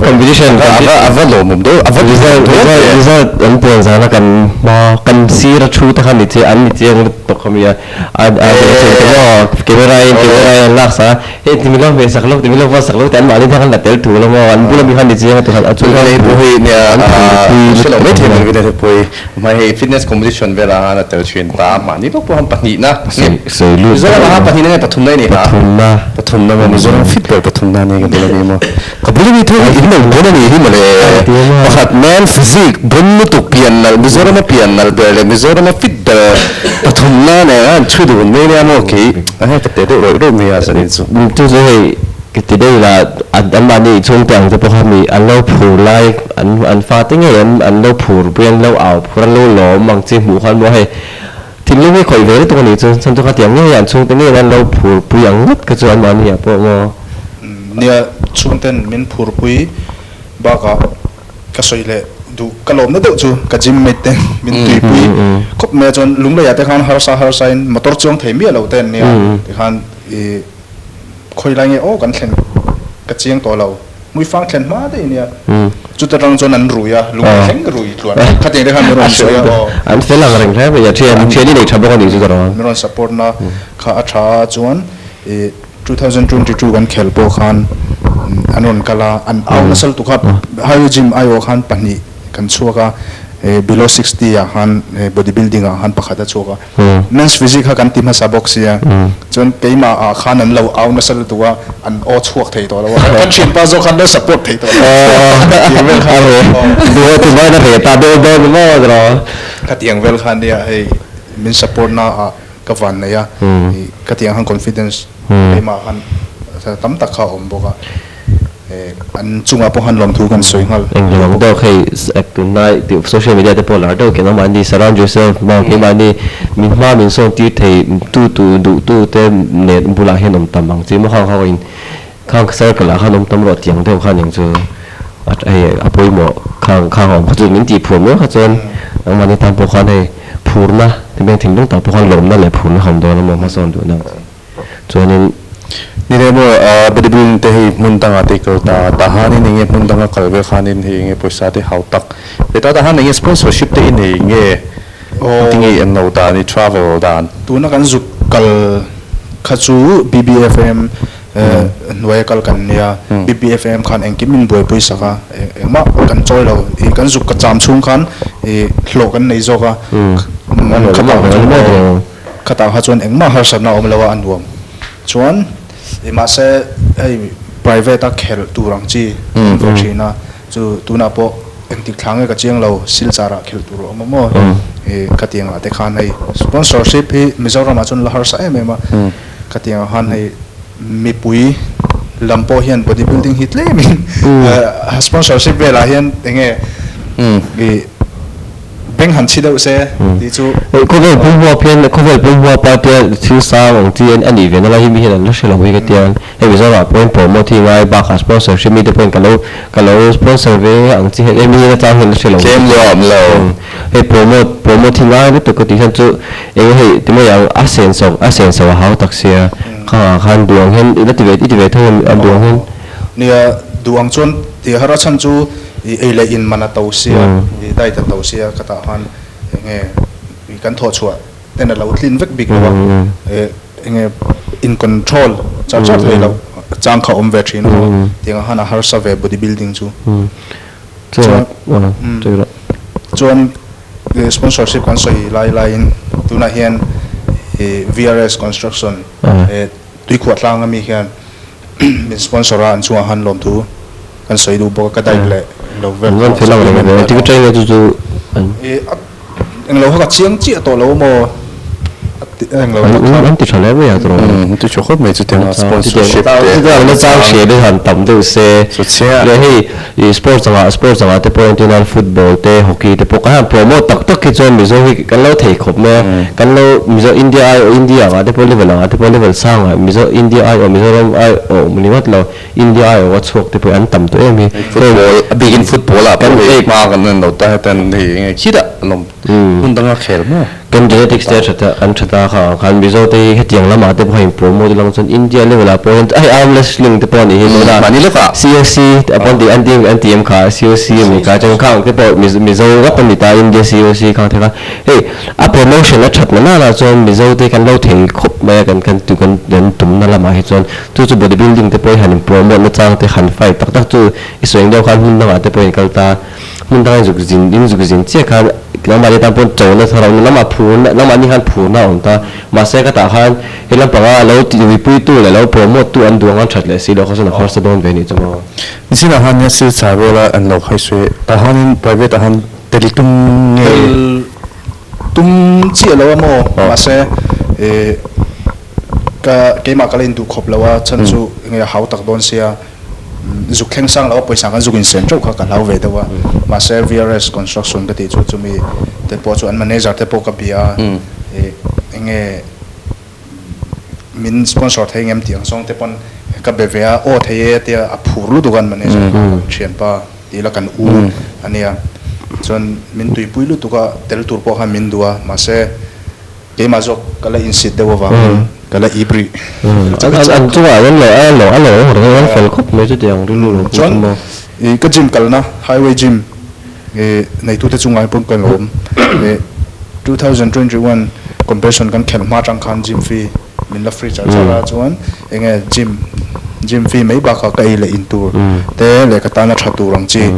competition a va lawmawm dawn a va result result an puan zan a kan hma kan sir a thu te kha ni che an ni chiang lutuk a mi a a maw camera in camera in an lak sak a hei ti milo hmeh sak lo ti milo va sak lo te an mahni te khan la tel thu lo maw an bula mi khan ni chiang a ti khan a chu hei pawh hi nia hre lo mai thei mai vin pawh hi hmai hei fitness competition velah khan a tel thin ta mahni bawk pawh khan pahnihna Mizoram ah khan pahnihna nge pathumna i ni ha pathumna pathumna maw Mizoram fit ber pathumna ania ka bula mi maw ka bula mi thil hi in lo dawn a nih hi mawle pakhat man physique bon lutuk pian nalh Mizoram a pian nalh ber leh Mizoram a fit ber pathumna nen a an chhui dun mai ania maw kei a hei ka teh deuh rawih rawih mai a zanin chu chu chu hei Ka ti deuh la, anmahni chhungte ang te pawh kha mi an lo phur lai, an an fate ngei an an lo phur pui, an lo au phur, an lo lawm ang chi hmuh khan maw hei thinlung hi khawih ve lutuk a nih chu, chhan chu khatiang ngei an chhungte ngeiin an lo phur pui ang ngawt kha chu anmahni ah pawh maw. Nia, chhungten min phur pui bakah ka sawi leh duh, ka lawmna deuh chu ka gym mate te min tuipui khawp mai a, chuan Lungleiah te khan harsa harsa in motor chuang thei miah lo te an nia, tikhan ih. Khawi lai nge aw kan thlen ka chiang tawh lo, Hmuifang thlen hma daih nia, chuta tang chuan an rui a, lung a thleng rui tluan khatiang te khan min rawn sawi a aw. An fel ang reng hle mai a, thian thian i nei tha bawk a nih chu ka rawh. Min rawn support na kha a tha a, chuan ih 2022 kan khel pawh khan an rawn kal a, an au nasa lutuk a, Highway Gym aiawh khan pahnih kan chhuak a, below 60 ah khan body building ah khan pakhat a chhuak a. Men's physique kha kan ti hmasa bawk sia, chuan keimah ah khan an lo au nasa lutuk a, an aw chhuak thei tawh lo a, kan thianpa zawk khan lo support thei tawh lo a, tiang vel khan Duh ti mai na reh ta deuh dawn ni maw tiraw? Ka tiang vel khan nia hei min support na ah ka van nei a, ka tiang khan confidence keimah khan tam tak kha a awm bawk a. An chungah pawh khan lawmthu kan sawi nghal. Eng lam ang deuh hei tunlai social media te pawh lar deuh ke nangmahni surround yourself maw keimahni min hma min sawn tir thei tu tu duh tu te nen bulah hian awm tam ang chi maw khang ho in khang circle ah khan awm tam rawh tiang deuh khan eng chu hei a pawimawh khang khang a awm kha chu min tih phur miau kha chuan nangmahni tan pawh khan hei phurna ti mai thinlung tak pawh khan lawmna leh phurna kha awm dawn a maw hmasawn duhna ang chi. Chuanin ni leh maw bodybuilding te hei hmun dangah te i kal ta tah hanin enge hmun danga kal vel khanin hei enge pawisa te hau tak ve ta tah han enge sponsorship te i nei nge tinge i en lo dan i travel dan. Tuna kan zuk kal kha chu BBFM hnuaia kal kan nia, BBFM khan engkim min buaipui sak a, engmah kan chawi lo, kan zuk ka cham chhung khan hlawh kan nei zawk a, Khatah kha chuan engmah harsatna a awm lo a, a nuam. Chuan mahse hei private a khelh tur ang chi an ve thin a, chu tunah pawh engtik thla nge ka chiang lo, Silchar ah khelh tur a awm a maw? Khatiang ah te khan hei sponsorship hi Mizoram ah chuan la harsa em em a, khatiang ah khan hei mipui lam pawh hian body building hi tlem in sponsorship velah hian enge ih. Beng han chhi deuh se tih chu. Khawvel pum huap hian khawvel pum huapa tia thil sang ang chi a nih ve na lai hi mi hian an la hre lo hi ka tia. Hei Mizoramah pawhin promote hi ngai bakah sponsorship mite pawhin ka lo ka lo sponsor ve ang chi hian emi atang hian la hre lo. Tlem luah a awm lo. Hei promote promote hi ngai lutuk ka tih hian chu eng hei ti mai ang a senso a senso a hau tak sia khangah khan duh ang hian i la ti ve i ti ve tho a duh ang hian. Nia duh ang chuan ti har a chhan chu i ei leh in man a to sia i diet a to sia ka tah khan enge kan thawh chhuah ten a lo tlin vek bik lo a enge in control char char thei loh chang kha awm ve thin a tiang khan a harsa ve body building chu chuan chuan sponsorship kan sawi lai laiin tunah hian VRS construction tuikhuah tlang ami hian min sponsor a an chungah khan lawmthu kan sawi duh bawk a ka diet leh lo vel pawh Englo kha ka chiang chiah tawh lo maw? Englo tak kha. An ti tha hle mai a tawh. An ti tha khawp mai chutiang a sponsorship te. Chutiang na chang hria te han tam deuh se. Leh hei sports anga sports anga te pawh entir nan football te hockey te pawh kan han promote tak tak hi chuan Mizo hi kan lo thei khawp mai a. Kan lo Mizo India ai awh India anga te pawh level anga te pawh level sang ah Mizo India ai awh Mizoram ai awh ringawt lo India ai awh a chhuak te pawh hi an tam tawh em hi. Football, a bikin football ah pawh hei hma kan en lo ta hetan hei enge khirah an awm hmun danga khel maw. Kan genetics te a that a, an that a kha ang khan Mizo te hi hetiang lamah te pawh in promote ila chuan India level ah pawh hian hei arm wrestling te pawh a nih hi tuna Mahni lawkah. COC te pawh an ti an ti an ti em kha COC a nih kha chuan khang te pawh Mizo ngawt a ni ta India COC khang te kha hei A promotion a that na nana chuan Mizo te kan lo thei khawp mai a kan kan tu kan kan tumna lamah hi chuan chu chu body building te pawh hi han in promote na chang te han fight tak tak chu i sawi ang deuh khan hmun dangah te pawh in kal ta hmun dangah in zuk zin in zuk zin chiah khan nangmahni tan pawh chona thar a awm nangmah phurna nangmahni khan phurna a awm ta mahse ka tah khan he lampanga lo ti uipuitu leh lo promote tu an duh ang an that leh si loh kha chuan a harsa dawn ve a nih chu maw. Nichinah khan nia silchar vela an lo khaisuai tah khanin private ah khan Tel tum nge? Tel tum chiah lo a maw? Mahse ka keimah ka la induh khawp lo a, chhan chu enge a hau tak dawn sia, zuk thleng sang lo a pawisa kan zuk insen teuh kha ka hlau ve deuh a. Mahse VRS construction ka tih chu chumi te pawh chu an manager te pawh ka bia a, enge min sponsor thei ngem tih ang zawng te pawn ka be ve a, aw thei e tia a phur lutuk a an manager kha kan thianpa. Ti ila kan u a nia. Chuan min tuipui lutuk a, tel tur pawh khan min duh a, mahse keimah zawk ka la insit deuh avangin ka la ip rih. An chungah an lo a lo a lo reng an fel khawp mai chutiang rilru lo pawh chu maw. Chuan ka gym kalna highway gym neitute chungah pawh ka lawm. 2021 competition kan khelh hma atang khan gym fee min la free char char a chuan enge gym gym fee mai bakah ka ei leh in tur te leh ka tana tha tur ang chi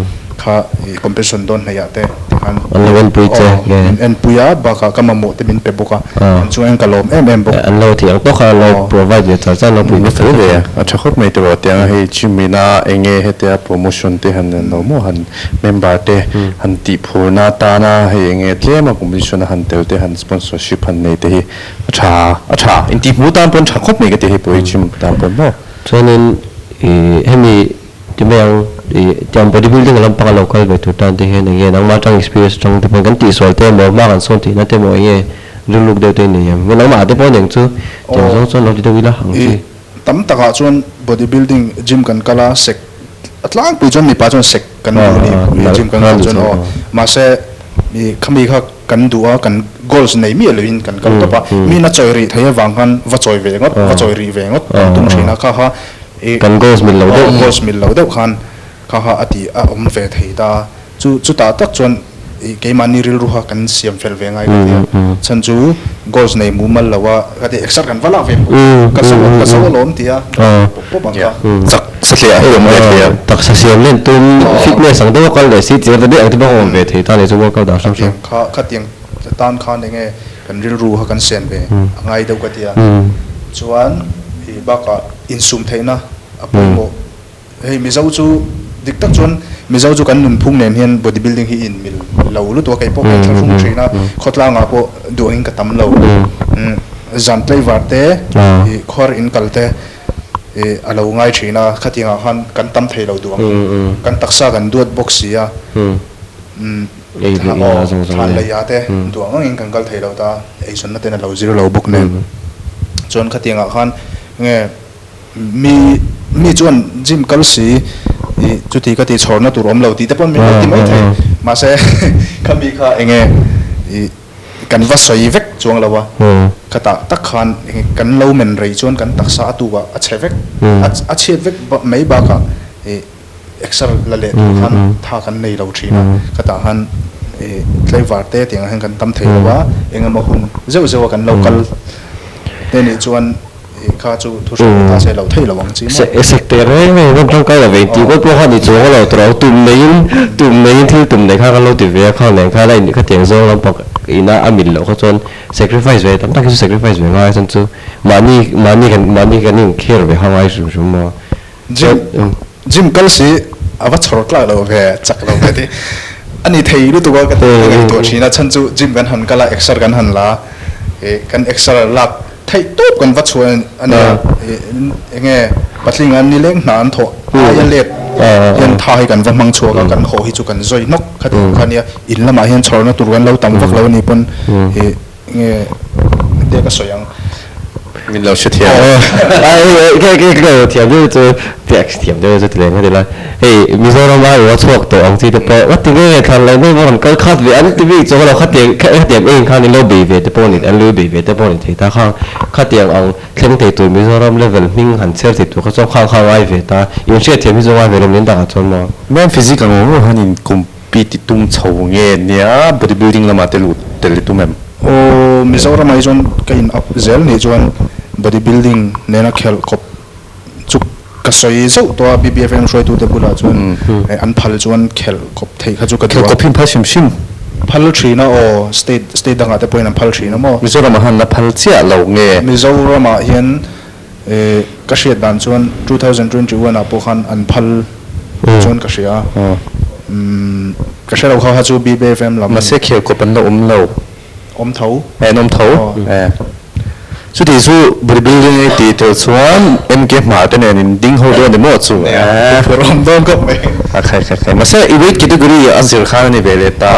kha ih competition dawn hnaih ah te tikhan An lo enpui che nge? Min enpui a bakah ka mamawh te min pe bawk a an chuan ka lawm em em bawk. An lo tih ang tawk a an lo provide ve char char an lo pui ve char char. A tha khawp mai tiraw tiang a hei gym ina enge hetia promotion te han en lo maw han member te han tih phurna atana hei enge tlem a competition a han tel te han sponsorship han nei te hi A tha, a tha. Intihhmuh tan pawn tha khawp mai ka ti hei pawh hi gym tan pawn maw. Chuanin ih hemi ti mai ang ih tiang body building a lampang a lo kal ve tur tan te hian enge nangmah atang experience atang te pawhin kan tihsual te emaw hma kan sawn tihna te emaw enge rilruk deuh te nei ang. Nge nangmah te pawh aniang chu tiang zawng chuan lo ti deuh ila ang chi. Ih tam takah chuan body building gym kan kal a sek a tlangpui chuan mipa chuan sek kan duh a ni gym kan kal chuan aw mahse ih khami kha Kan duh a, kan goals nei miah loin kan kal tawp a, mi na chawi rih thei avang khan va chawi ve ngawt, va chawi rih ve ngawt kan tum thin a, kha kha ih Kan goals mil lo deuh. Goals mil lo deuh khan kha kha a ti a awm ve thei ta a, chu chutah tak chuan ih keimahni rilru kha kan siam fel ve ngai ka ti a, chhan chu goals nei mumal lo a ka ti exer kan va lak ve pawp ka zo ka zo alawm ti a pawp pawp ang kha. Chak satliah hi awm ve thei a. Taksa siam len tum fitness ang deuh a kal leh si chiang ta daih ang te pawh a awm ve thei ta leh chu workout dan hrang hrang. Kha khatiang tan khan enge kan rilru kha kan sen ve a ngai deuh ka tia. Chuan i bakah insum theihna a pawimawh. Hei Mizo chu dik tak chuan Mizo chu kan nunphung nen hian body building hi inmil lo lutuk a kei pawh ka inthlahrung thin a, khawtlangah pawh duh angin ka tam lo. Zan tlaivar te i khuar in kal te I a lo ngai thin a, khatiangah khan kan tam thei lo duh ang. Kan taksa kan duat bawk si a. Ei leh in a zawng zawng Thlan leh ia te duh ang angin kan kal thei lo ta, eizawnna ten a lo zir lo bawk nen. Chuan khatiangah khan nge mi mi chuan gym kal si ih chuti ka ti chhawrna tur awm lo tih te pawh min lo ti mai thei. Mahse khami kha enge ih kan va sawi vek chuang lo a, khatah tak khan kan lo men rei chuan kan taksa a tukah a chhe vek, a chhiat vek mai bakah ih exer la leh tur khan tha kan nei lo thin a, khatah khan ih tlaivar te tiang ah hian kan tam thei lo a, eng emaw hun zeuh zeuh a kan lo kal te nih chuan ih kha chu thu hran ta se lo thei lo ang chi maw. Sek teh reng reng hian tangkai lo ve tih pawh kha ni chuang lo tawh lo, tum neiin tum neiin thil tum nei kha kan lo ti ve a, khang nen khan a in khatiang zawng lampang ina a mil loh kha chuan sacrifice ve tam tak hi chu sacrifice ve ngai a chuan chu mahni mahni kan mahni kan inkhel ve kha ngai hrim hrim maw. Gym gym kal si a va chhawr tlak lo ve chak lo ve ti a ni thei lutuk a ka ti ka ngaihtuah thin a chhan chu gym kan han kal a exer kan han la ih kan exer lak theih tawp kan va chhuah a nia ih eng nge patling an nileng hna an thawh aia let hian tha hi kan va hmang chhuak a kan haw hi chu kan zawi hnawk kha ti ang kha nia in lamah hian chhawrna tur kan lo tam vak lo a ni pawn ih Nge te ka sawi ang. Min lo hre thiam. Ai ke ke lo thiam deuh chu te thiam deuh chu ti leh ngawt ila. Hei Mizoram a ua chhuak tawh ang chi te pawh ka ti nge thlan lo deuh rawn kal khat ve an ti bik chuan lo khatiang khatiang eng khan in lo bei ve te pawh ni an lo bei ve te pawh ni thei ta khang khatiang ang thleng thei tur Mizoram level hming han chher thei tur kha chuan khang kha ngai ve ta in hriatthiam hi chu ngai ve lo min dangah chuan maw. Ma'am physics ang awm han in kum Pi ti tum chho nge nia body building lamah te lut tel i tum em? Aw Mizoram ah hi chuan ka in up zel nih chuan body building nena khelh kawp chu ka sawi zauh tawh a BBFM hruaitute bulah chuan an phal chuan khelh kawp theih kha chu ka duh a. Khelh kawp hi an phal hrim hrim. Phal thin a aw state state dangah te pawhin an phal thin a maw. Mizoram ah han la phal chiah lo nge? Mizoram ah hian Ka hriat dan chuan 2021 ah pawh khan an phal chuan ka hria a, ka hre lo kha kha chu BBFM lam. Mahse khel kawp an la awm lo. Awm tho. Eh an awm tho. Eh. Chuti chu bodybuilding ei tih tel chuan MK hmar te nen in ding ho dawn ni maw chu. Eh. Phur awm dawn khawp mai. A khai khai khai. Mahse i weight category a zir khan a ni ve leh ta.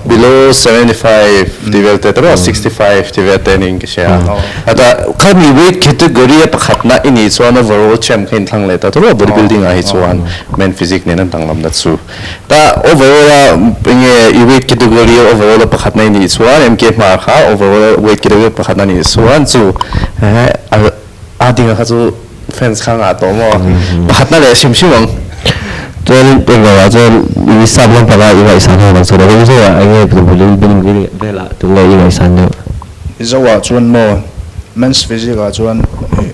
Below 75 ti vel te tawh 65 ti vel te niin ka hria. Ata khami weight category a pakhatna i nih chuan overall champ kha inthlang leh ta tawh a bodybuilding ah hi chuan men physique nen an danglamna chu. Ta overall a enge i weight category a overall a pakhatna i nih chuan MK Hmar kha overall a weight category a pakhatna nih chuan chu a dinga kha chu fans kha ngah tawh maw pakhatna leh hrim hrim ang. Chuan englo ah chuan i sap lampang ah i ngaihsan ho bang chu lo Mizo ah enge bodybuilding velah tunge i ngaihsan deuh? Mizo ah chuan maw men's physique ah chuan ih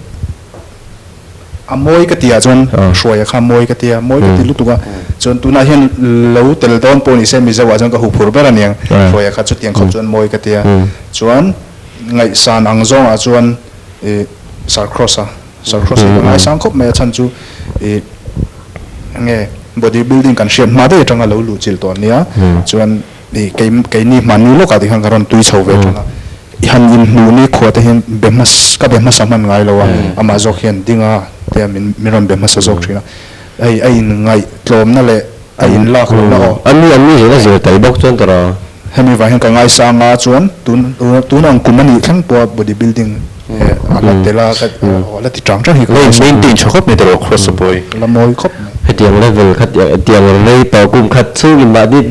a mawi ka tih ah chuan hruaia kha mawi ka tia mawi ka ti lutuk a chuan tunah hian lo tel dawn pawh ni se Mizo ah chuan ka huphur ber aniang hruaia kha chutiang khawp chuan mawi ka tia chuan ngaihsan ang zawng ah chuan ih Sir Cross a Sir Cross hi ka ngaisang khawp mai a chhan chu ih enge body building kan hriat hma daih atanga lo luh chilh tawh ania chuan I kei keini hmanni lawkah tih khan ka rawn tui chho ve thin a, i han inhmuh ni khua te hian be hmas ka be hmasa hman ngai lo a, amah zawk hian ding a tia min min rawn be hmasa zawk thin a, hei a inngaih tlawmna leh a inlak lohna aw. Ani an ni zela zir tel bawk chuan tawrh a. Hemi vang hian ka ngaisang a chuan tun tun ang kum a nih thleng pawha body building a la tel a ka aw a la ti chang chang hi ka ngaisang. Maintain tha khawp mai tawrh cross a pawi. La mawi khawp mai. Hetiang level kha tiang rei tawh kum khat chhungin mahni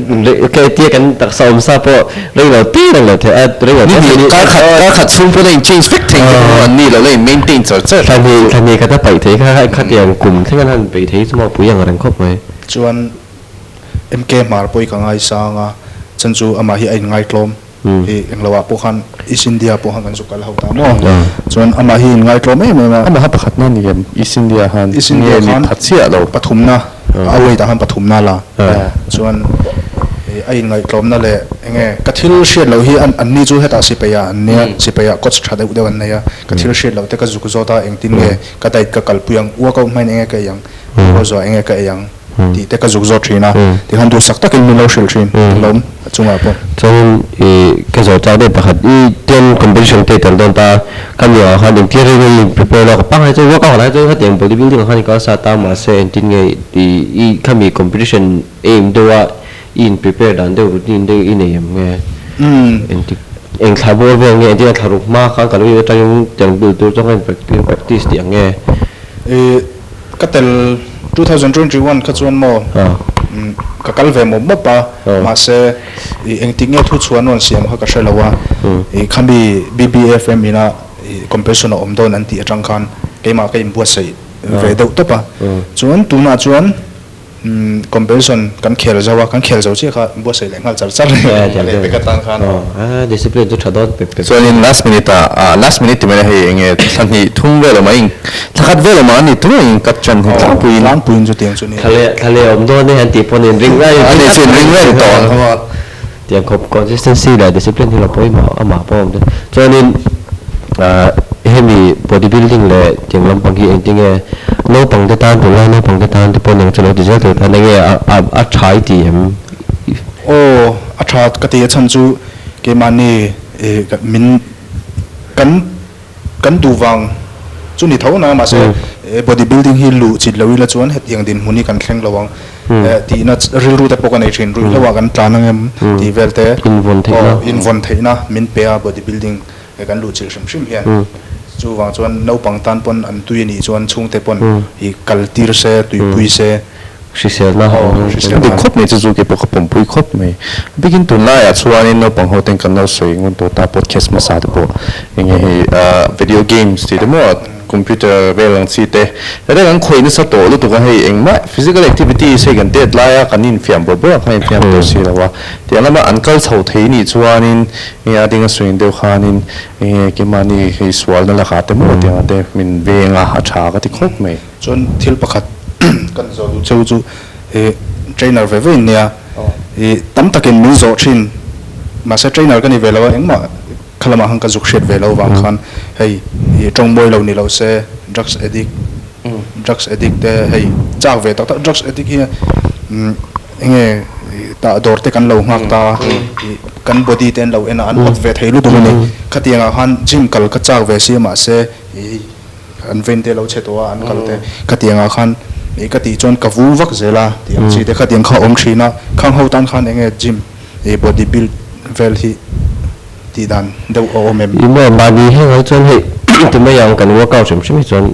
tia kan taksa awm sa pawh rei lo te reng lo thei a rei lo te ni kar khat kar khat chhung pawh la in change vek thei te pawh an ni lo la in maintain char char. Thla hnih thla hnih khat a paih thei kha khatiang kum thleng an han bei thei chu maw pui ang reng khawp mai. Chuan MK Hmar pawh hi ka ngaisang a chan chu amah hi a inngaihtlawm. Hi englo ah pawh khan East India pawh khan kan zuk kal ho ta maw? Chuan amah hi in ngaitlawm em em a. Amah kha pakhatna ni em? East India khan East India nge ni pha chiah lo? Pathumna, a weight ah khan pathumna la. Chuan a in ngaihtlawmna leh enge ka thil hriat loh hi an ni chu hetah sipai ah an nia, sipai ah coach tha deuh deuh an nei a, ka thil hriat loh te ka zuk zawt a engtin nge ka diet ka kalpui ang, workout hmain enge ka ei ang, workout zawh ah enge ka ei ang. tih te ka zuk zawt thin a, tikhan duhsak takin min lo hrilh thin lawm a chungah pawh. Chuanin i ka zawh chak deuh pakhat i ten competition te i tel dawn ta, ka mi ah khan engtir reng in prepare lawk a pangngai chuan workout lai chuan khatiang body building ah khan i kal sa ta mahse engtin nge i i khami competition aim deuh a i in prepare dan deuh routine deuh i nei em nge? Engtik eng thla bawr vel nge engtin a thla ruk hma khan ka lo in atangin tiang build tur chuan ka in practice tih ang nge? Ih ka tel 2021 kha chuan maw ka kal ve mawp mawp a mahse ih engtik nge thu chhuan rawn siam kha ka hre lo a ih khami BBFM ina ih competition a awm dawn an tih atang khan keimah ka inbuatsaih ve deuh tawp a chuan tunah chuan Competition kan khel zo a, kan khel zo chiah kha buatsaih leh nghal char char a leh pek atan khan aw. Discipline chu tha dawn pep pep. Chuanin last minute ah, last minute ti mai la hei enge thla hnih thum vel awm a ing thla khat vel awm a ni tunah ing cut chan hi tlangpuiin. Tlangpuiin chu tiang chu ni. Thla leh thla leh awm dawn e han tih pawh nen ring lai Ani chu in ring reng tawh ang kha. Tiang khawp consistency leh discipline hi lo pawimawh amah pawh awm te. Chuanin hemi body building leh tiang lampang hi engtinge naupang te tan tunlai naupang te tan te pawh nang chu lo ti zel tur khan enge a tha i ti em? Aw a tha ka ti a chhan chu keimahni min kan Kan duh vang chu ni tho na mahse body building hi luh chit lo ila chuan hetiang dinhmun hi kan thleng lo ang tihna rilru te pawh ka nei thin ruihhlo ah kan tlan ang em tih vel te aw invawn theihna min pe a body building kan luh chilh hrim hrim hian chuvang chuan naupang tan pawn an tui anih chuan chhungte pawn i kal tir se tuipui se. Hriselna a awm. Hriselna dik khawp mai chu chu kei pawh ka pawmpui khawp mai. Bikin tunlaiah chuanin naupang ho ten kan lo sawi ngun tawh ta podcast hmasa te pawh enge hei video games tih te maw computer vel ang chi te reng an khawih nasa tawh lutuk a hei engmah physical activities hei kan tet laia kan infiam bawrh bawrh ang khan infiam tawh si lo a tiang lama an kal chho thei nih chuanin enge a ding a sawi deuh khanin enge keimahni hei sualna lakah te maw tiang te min veng a a tha ka ti khawp mai. Chuan thil pakhat kan zawh duh cheu chu i trainer ve ve in nia, i tam takin min zawh thin, mahse trainer ka ni ve lo a, engmah kha lamah khan ka zuk hriat ve lo vang khan hei i tawng mawi lo ni lo se drugs addict, drugs addict te hei chak ve tak tak drugs addict hi enge tah dawr te kan lo nghak ta a, i kan body te an lo en a an awt ve thei lutuk a ni, khatiangah khan gym kal ka chak ve si a mahse i. An vein te lo chhe tawh a, an kal te khatiang ah khan ih ka tih chuan ka vu vak zel a tih ang chi te khatiang kha a awm thin a, khang ho tan khan enge gym ih body build vel hi tih dan deuh a awm em? Ih maw mahni heng ai chuan hei ti mai ang kan workout hrim hrim hi chuan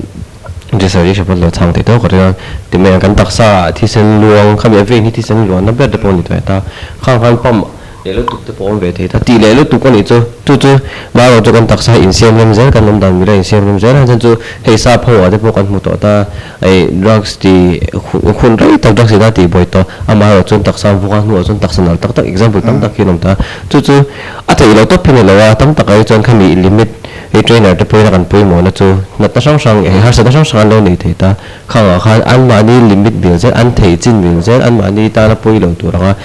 Jessar hi hrepawn lo chhang thei tawk a ring a, ti mai ang kan taksa ah thisen luang khami a vein hi thisen luanna ber te pawh a ni tawh ta, khang khan pump Leh lutuk te pawh awm ve thei ta. Tih leh lutuk a nih chu. Chu chu Marawh chu kan taksa hi insiam rem zel, kan awm dan mila insiam rem zel a chuan chu hei sap ho ah te pawh kan hmu tawh ta. Hei drugs ti hun rei tak drugs ina tih buai tawh. Amaherawh chuan taksa an vawk a hnuah chuan taksa nalh tak tak example tam tak hi an awm ta. Chu chu a theih loh tawp hi a ni lo a, tam takah hi chuan khami limit hei trainer te pawhin a kan pawimawhna chu natna hrang hrang hei harsatna hrang hrang an lo nei thei ta. Khangah khan anmahni limit mil zel, an theih chin mil zel, anmahni tana pawi lo tur anga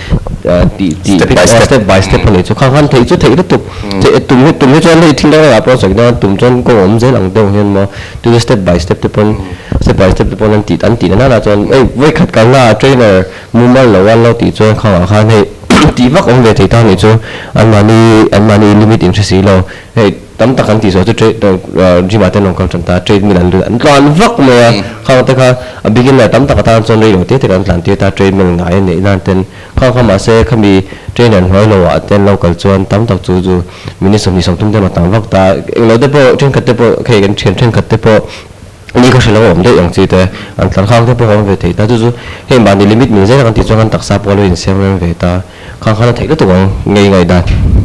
tih tih Step by step. Step by step a nih chu. Khang khan theih chu theih lutuk. Theih tum hi tum hi chuan hei thil dang dangah pawh a sawi dawn a, tum chuan kawng a awm zel ang deuh hian maw tuna step by step te pawn step by step te pawn an tih an tih na nana chuan hei vawikhat kalna ah trainer mumal lo a lo tih chuan khangah khan hei tih vak awm ve thei ta nih chu anmahni anmahni limit in hre si lo. Hei tam tak an tih zawh chu gym ah te an rawn kal tan ta, treadmill an an tlan vak mai a, khang te kha a beginner tam tak atan chuan reilo te te kan tlan tir ta, treadmill ngai a neih nan ten khang kha mahse khami trainer hnuai lo ah te an lo kal chuan tam tak chu chu minute 20 30 te an rawn tlan vak ta, englo te pawh thenkhat te pawh hei kan thian thenkhat te pawh ni khaw hre lo awm daih ang chi te an tlan khang te pawh a awm ve thei ta, chu chu hei mahni limit mil zel a kan tih chuan kan taksa pawh a lo insiam rem ve ta. Khang khan a theih lutuk ang ngei ngaihdan.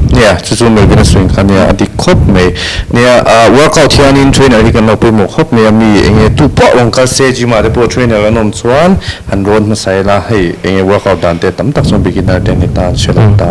Nia, chu chu Melvin a sawi kha nia, a dik khawp mai. Nia, workout hianin trainer hi kan lo pawimawh khawp mai a, mi enge tu pawh rawn kal se gym ah te pawh trainer an awm chuan han rawn hmasa ila, hei enge workout dan te tam tak chuan beginner te an ni ta, an hre lo ta,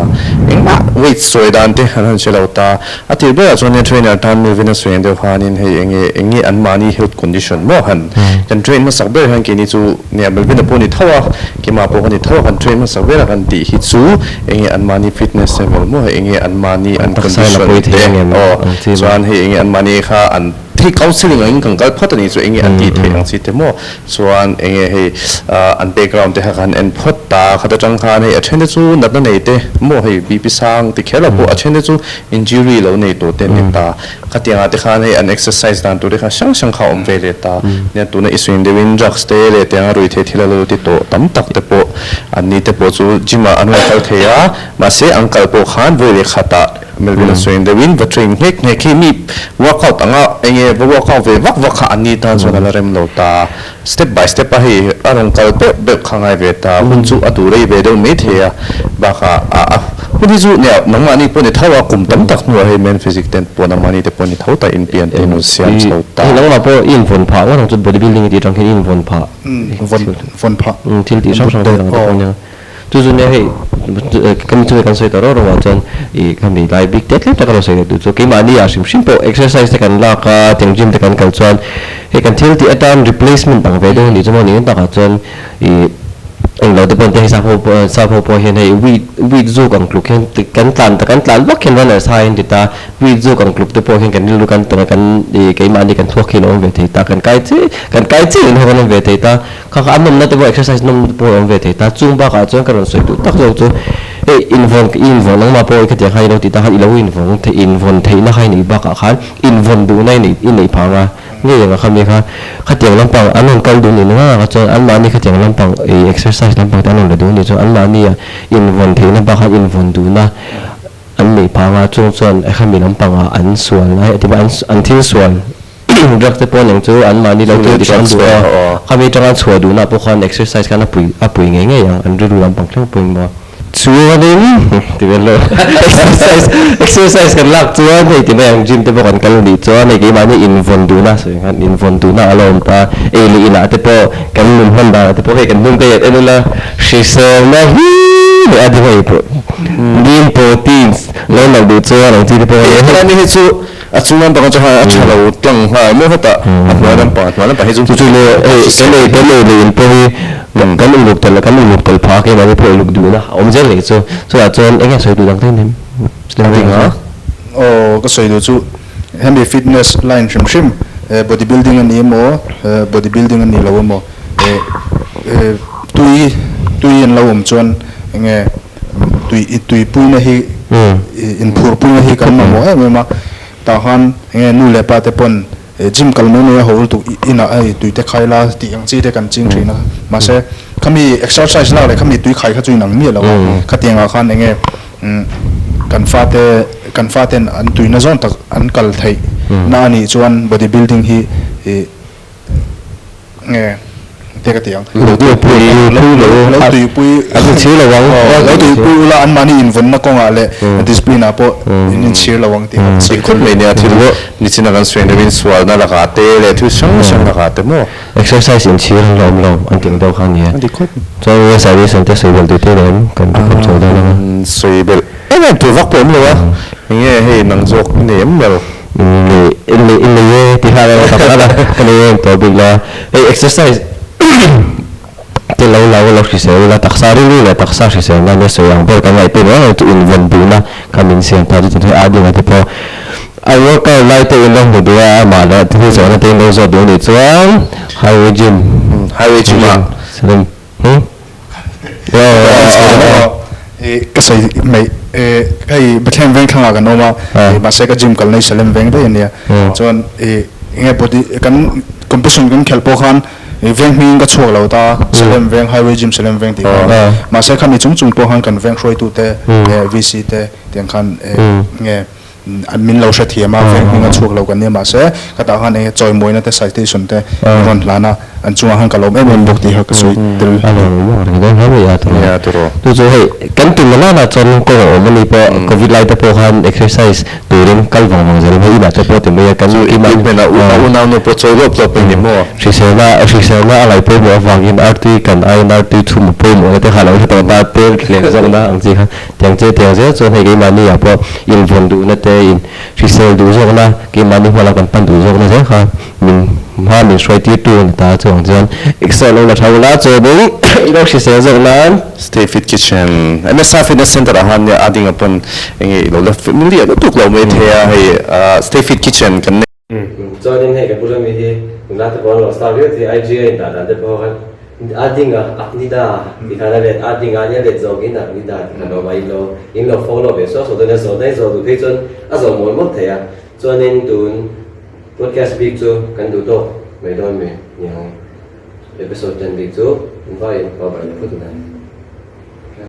engmah weight sawi dan te an han hre lo ta. A tir berah chuan nia trainer tan Melvin a sawi ang deuh khanin hei enge enge anmahni health condition maw han kan train hmasak ber hian keini chu nia Melvin a pawh ni tho a, Keimah pawh ka ni tho a, kan train hmasak ber a kan tih hi chu enge anmahni fitness level maw hei enge anmahni an condition te aw chuan hei enge anmahni kha an hei counselling angin kan kal phawt a nih chu enge an tih theih ang chi te maw chuan enge hei an background te kha kan en phawt ta khat atang khan hei a then te chu natna nei te maw hei BP sang ti kher lo pawh a then te chu injury lo nei tawh te an ni ta Khatiangah te khan hei an exercise dan tur te kha hrang hrang kha a awm ve leh ta. Nia tuna i swing deuhin drugs te leh tianga ruihtheih thil a lo ti tawh tam tak te pawh. Anni te pawh chu gym ah an rawn kal thei a, mahse an kal pawh khan vawi leh khatah Melvin a sawi deuhin va train nghek nghek hi mi workout anga enge va workout ve vak vak kha anni tan chuan a la rem lo ta. Step by step a hei a rawn kal beuh beuh kha ngai ve ta, hun chu a duh rei ve deuh mai thei a, bakah a a hun hi chu nia nangmahni pawh ni tho a, kum tam tak hnuah hei men physique ten pawh nangmahni te pawh ni tho ta inpian te in siam chho ta. Hei nangmah pawh i invawn phah ngawt ang chu bodybuilding i tih atang khian i invawn phah. Vawn vawn phah. Thil tih hrang hrang te ang te pawh nia. Chu chu nia hei kan chunga kan sawi ta rawh rawh ah chuan ih khami lai bik te tlem tak a lo sawi leh duh chu keimahni ah hrim hrim pawh exercise te kan lak a tiang gym te kan kal chuan hei kan thil tih atan replacement ang ve deuh a nih chu maw nih takah chuan ih englo te pawh hei sap ho pawh sap ho pawh hian hei weed weed zuk ang tluk hian kan tlan kan tlan vak hian runners hai an ti ta weed zuk ang tluk te pawh hian kan rilru kan tawng a kan ih keimahni kan thluak hi a lo awm ve thei ta kan kai chi kan kai chiah in ho kan awm ve thei ta. Kha kha a nawmna te pawh exercise nawmna te pawh a awm ve thei ta. Chung bakah chuan ka rawn sawi duh tak zawk chu hei invawn i invawn nangmah pawh i khatiang khan i lo tih ta khan i lo invawn theih invawn theihna kha i neih bakah khan invawn duhna i neih i neih phah anga ngei ang a khami kha khatiang lampang an rawn kal duh nih nanga kha chuan anmahni khatiang lampang i exercise lampang te an rawn la duh nih chuan anmahni ah invawn theihna bakah invawn duhna an neih phah anga chung chuan khami lampangah an sual lai a ti an an thil sual Drugs te pawh neng chu an mahni lo tih dik an duh a, khami atanga an chhuah duhna pawh khan exercise khan a pui a pui ngei ngei ang, an rilru lampang thleng pawhin maw. Chuanin ti vel lo exercise exercise kan lak chuan hei ti mai ang gym te pawh kan kal nih chuan hei keimahni invawn duhna sawi khan invawn duhna a la awm ta, ei leh inah te pawh kan nun hman danah te pawh hei kan hnung te hian en ula hriselna hi leh a ding hei pawh lean proteins lo nalh duh chuan ang chi te pawh hei. Helai mi hi chu A chung lampang atang khan a tha lo tlang nghal maw hetah a hnuai lampang a hnuai lampang hi chu Chu chu le hei kan ei kan ei leh in pawh hi kan uluk tel kan uluk tel phah keimahni pawh uluk duhna a awm zel leh chu chutah chuan eng nge sawi duh dang te nem Ring a. Aw ka sawi duh chu hemi fitness line hrim hrim body building a ni emaw body building a ni lo emaw tui tui an lo awm chuan eng nge tui tuipuina hi inphurpuina hi kan mamawh em em a, tah khan enge nu leh pa te pawn gym kal mai mai a ho lutuk inah hei tui te khai la tih ang chi te kan ching thin a, mahse khami exercise lak leh khami tui khai kha chu inang miah lo a, khatiang ah khan enge kan fate kan faten an tuina zawn tak an kal theih na anih chuan body building hi ih. Nge te ka ti ang. Lo tuipui lo lo tuipui an inchhir lo ang. Lo tuipui ula anmahni invawnna kawngah leh discipline ah pawh in inchhir lo ang tih ka sawi. Khawp mai nia thil nichina kan sawi deuhin sualna lakah te leh thil hrang hrang lakah te maw. Exercise inchhir an la awm lo an tih ang deuh kha a nia. A dik khawp. Chuan US ah recent te sawi belh duh te lem kan ti khawp chho dawn ang a. Sawi belh em em tur vak pawh awm lo a. Enge hei nang zawk i nei em lo. Nei nei i nei e ti khan a tak tak a ka nei em tawh bik lo a hei exercise te lo lo lo hrisel ila taksa rilru leh taksa hrisel nan nia sawi ang ber kan ngaih pawimawh em em chu invawn duhna kha min siam ta chu hei a dinga te pawh a workout lai te in lo hmu duh a amah leh thil zawhna te in lo zawt duh anih chuan highway gym highway gym ah Ka sawi mai hei Bethlehem veng thlangah kan awm a, mahse ka gym kalna hi Salem veng daih a nia. Chuan enge body kan competition kan khelh pawh khan veng hmingin ka chhuak lo ta, Salem veng highway gym Salem veng tih khan. Mahse khami chung chung pawh khan kan veng hruaitute VC te tiang khan enge An min lo hrethiam a, veng hming a chhuak lo kan nia mahse ka tah khan enge chawimawina te citation te an rawn hlan a, an chungah khan ka lawm em em bawk tih kha ka sawi tel. A lawm awm reng dawn hle mai a tiraw. Nia tiraw. Chu chu hei kan tum na nana chuan kawng a awm a ni pawh covid lai te pawh khan exercise turin kal vang vang zel hei inah te pawh ti mai a kan Chu equipment a unau nu pawh chawi lawp lawp a ni maw. Hriselna hriselna a ngaih pawimawh avangin artui kan aiin artui chhum a pawimawh na te kha lo hre tawh ta te leh zawkna ang chi kha. Tiang che tiang zel chuan hei keimahni ah pawh invawn duhna te, in hrisel duh zawkna, keimahni hma lam kan pan duh zawkna zel kha min hma min hruai tir tu a ni ta chuang chuan exer lo la tha ula chuanin i lo hrisel zawk nan. Stay Fit Kitchen, MSR Fitness Center ah khan a ding ah pawn enge i lo la familiar lutuk lo mai thei a hei Stay Fit Kitchen kan nei. Chuanin hei ka pu Rami hi nula te pawh an lo star viau thei IG a indah dan te pawh khan a ding a Aknida ti khan a let a ding a nia let zawkin Aknida ti khan a awm a in lo in lo follow ve suau suau dawn nia zawh daih zawh duh phei chuan a zawh mawl mawlh thei a chuanin tun podcast bik chu kan duh tawk mai dawn mi niang episode 10 bik chu in vaiin cover leh phut in a.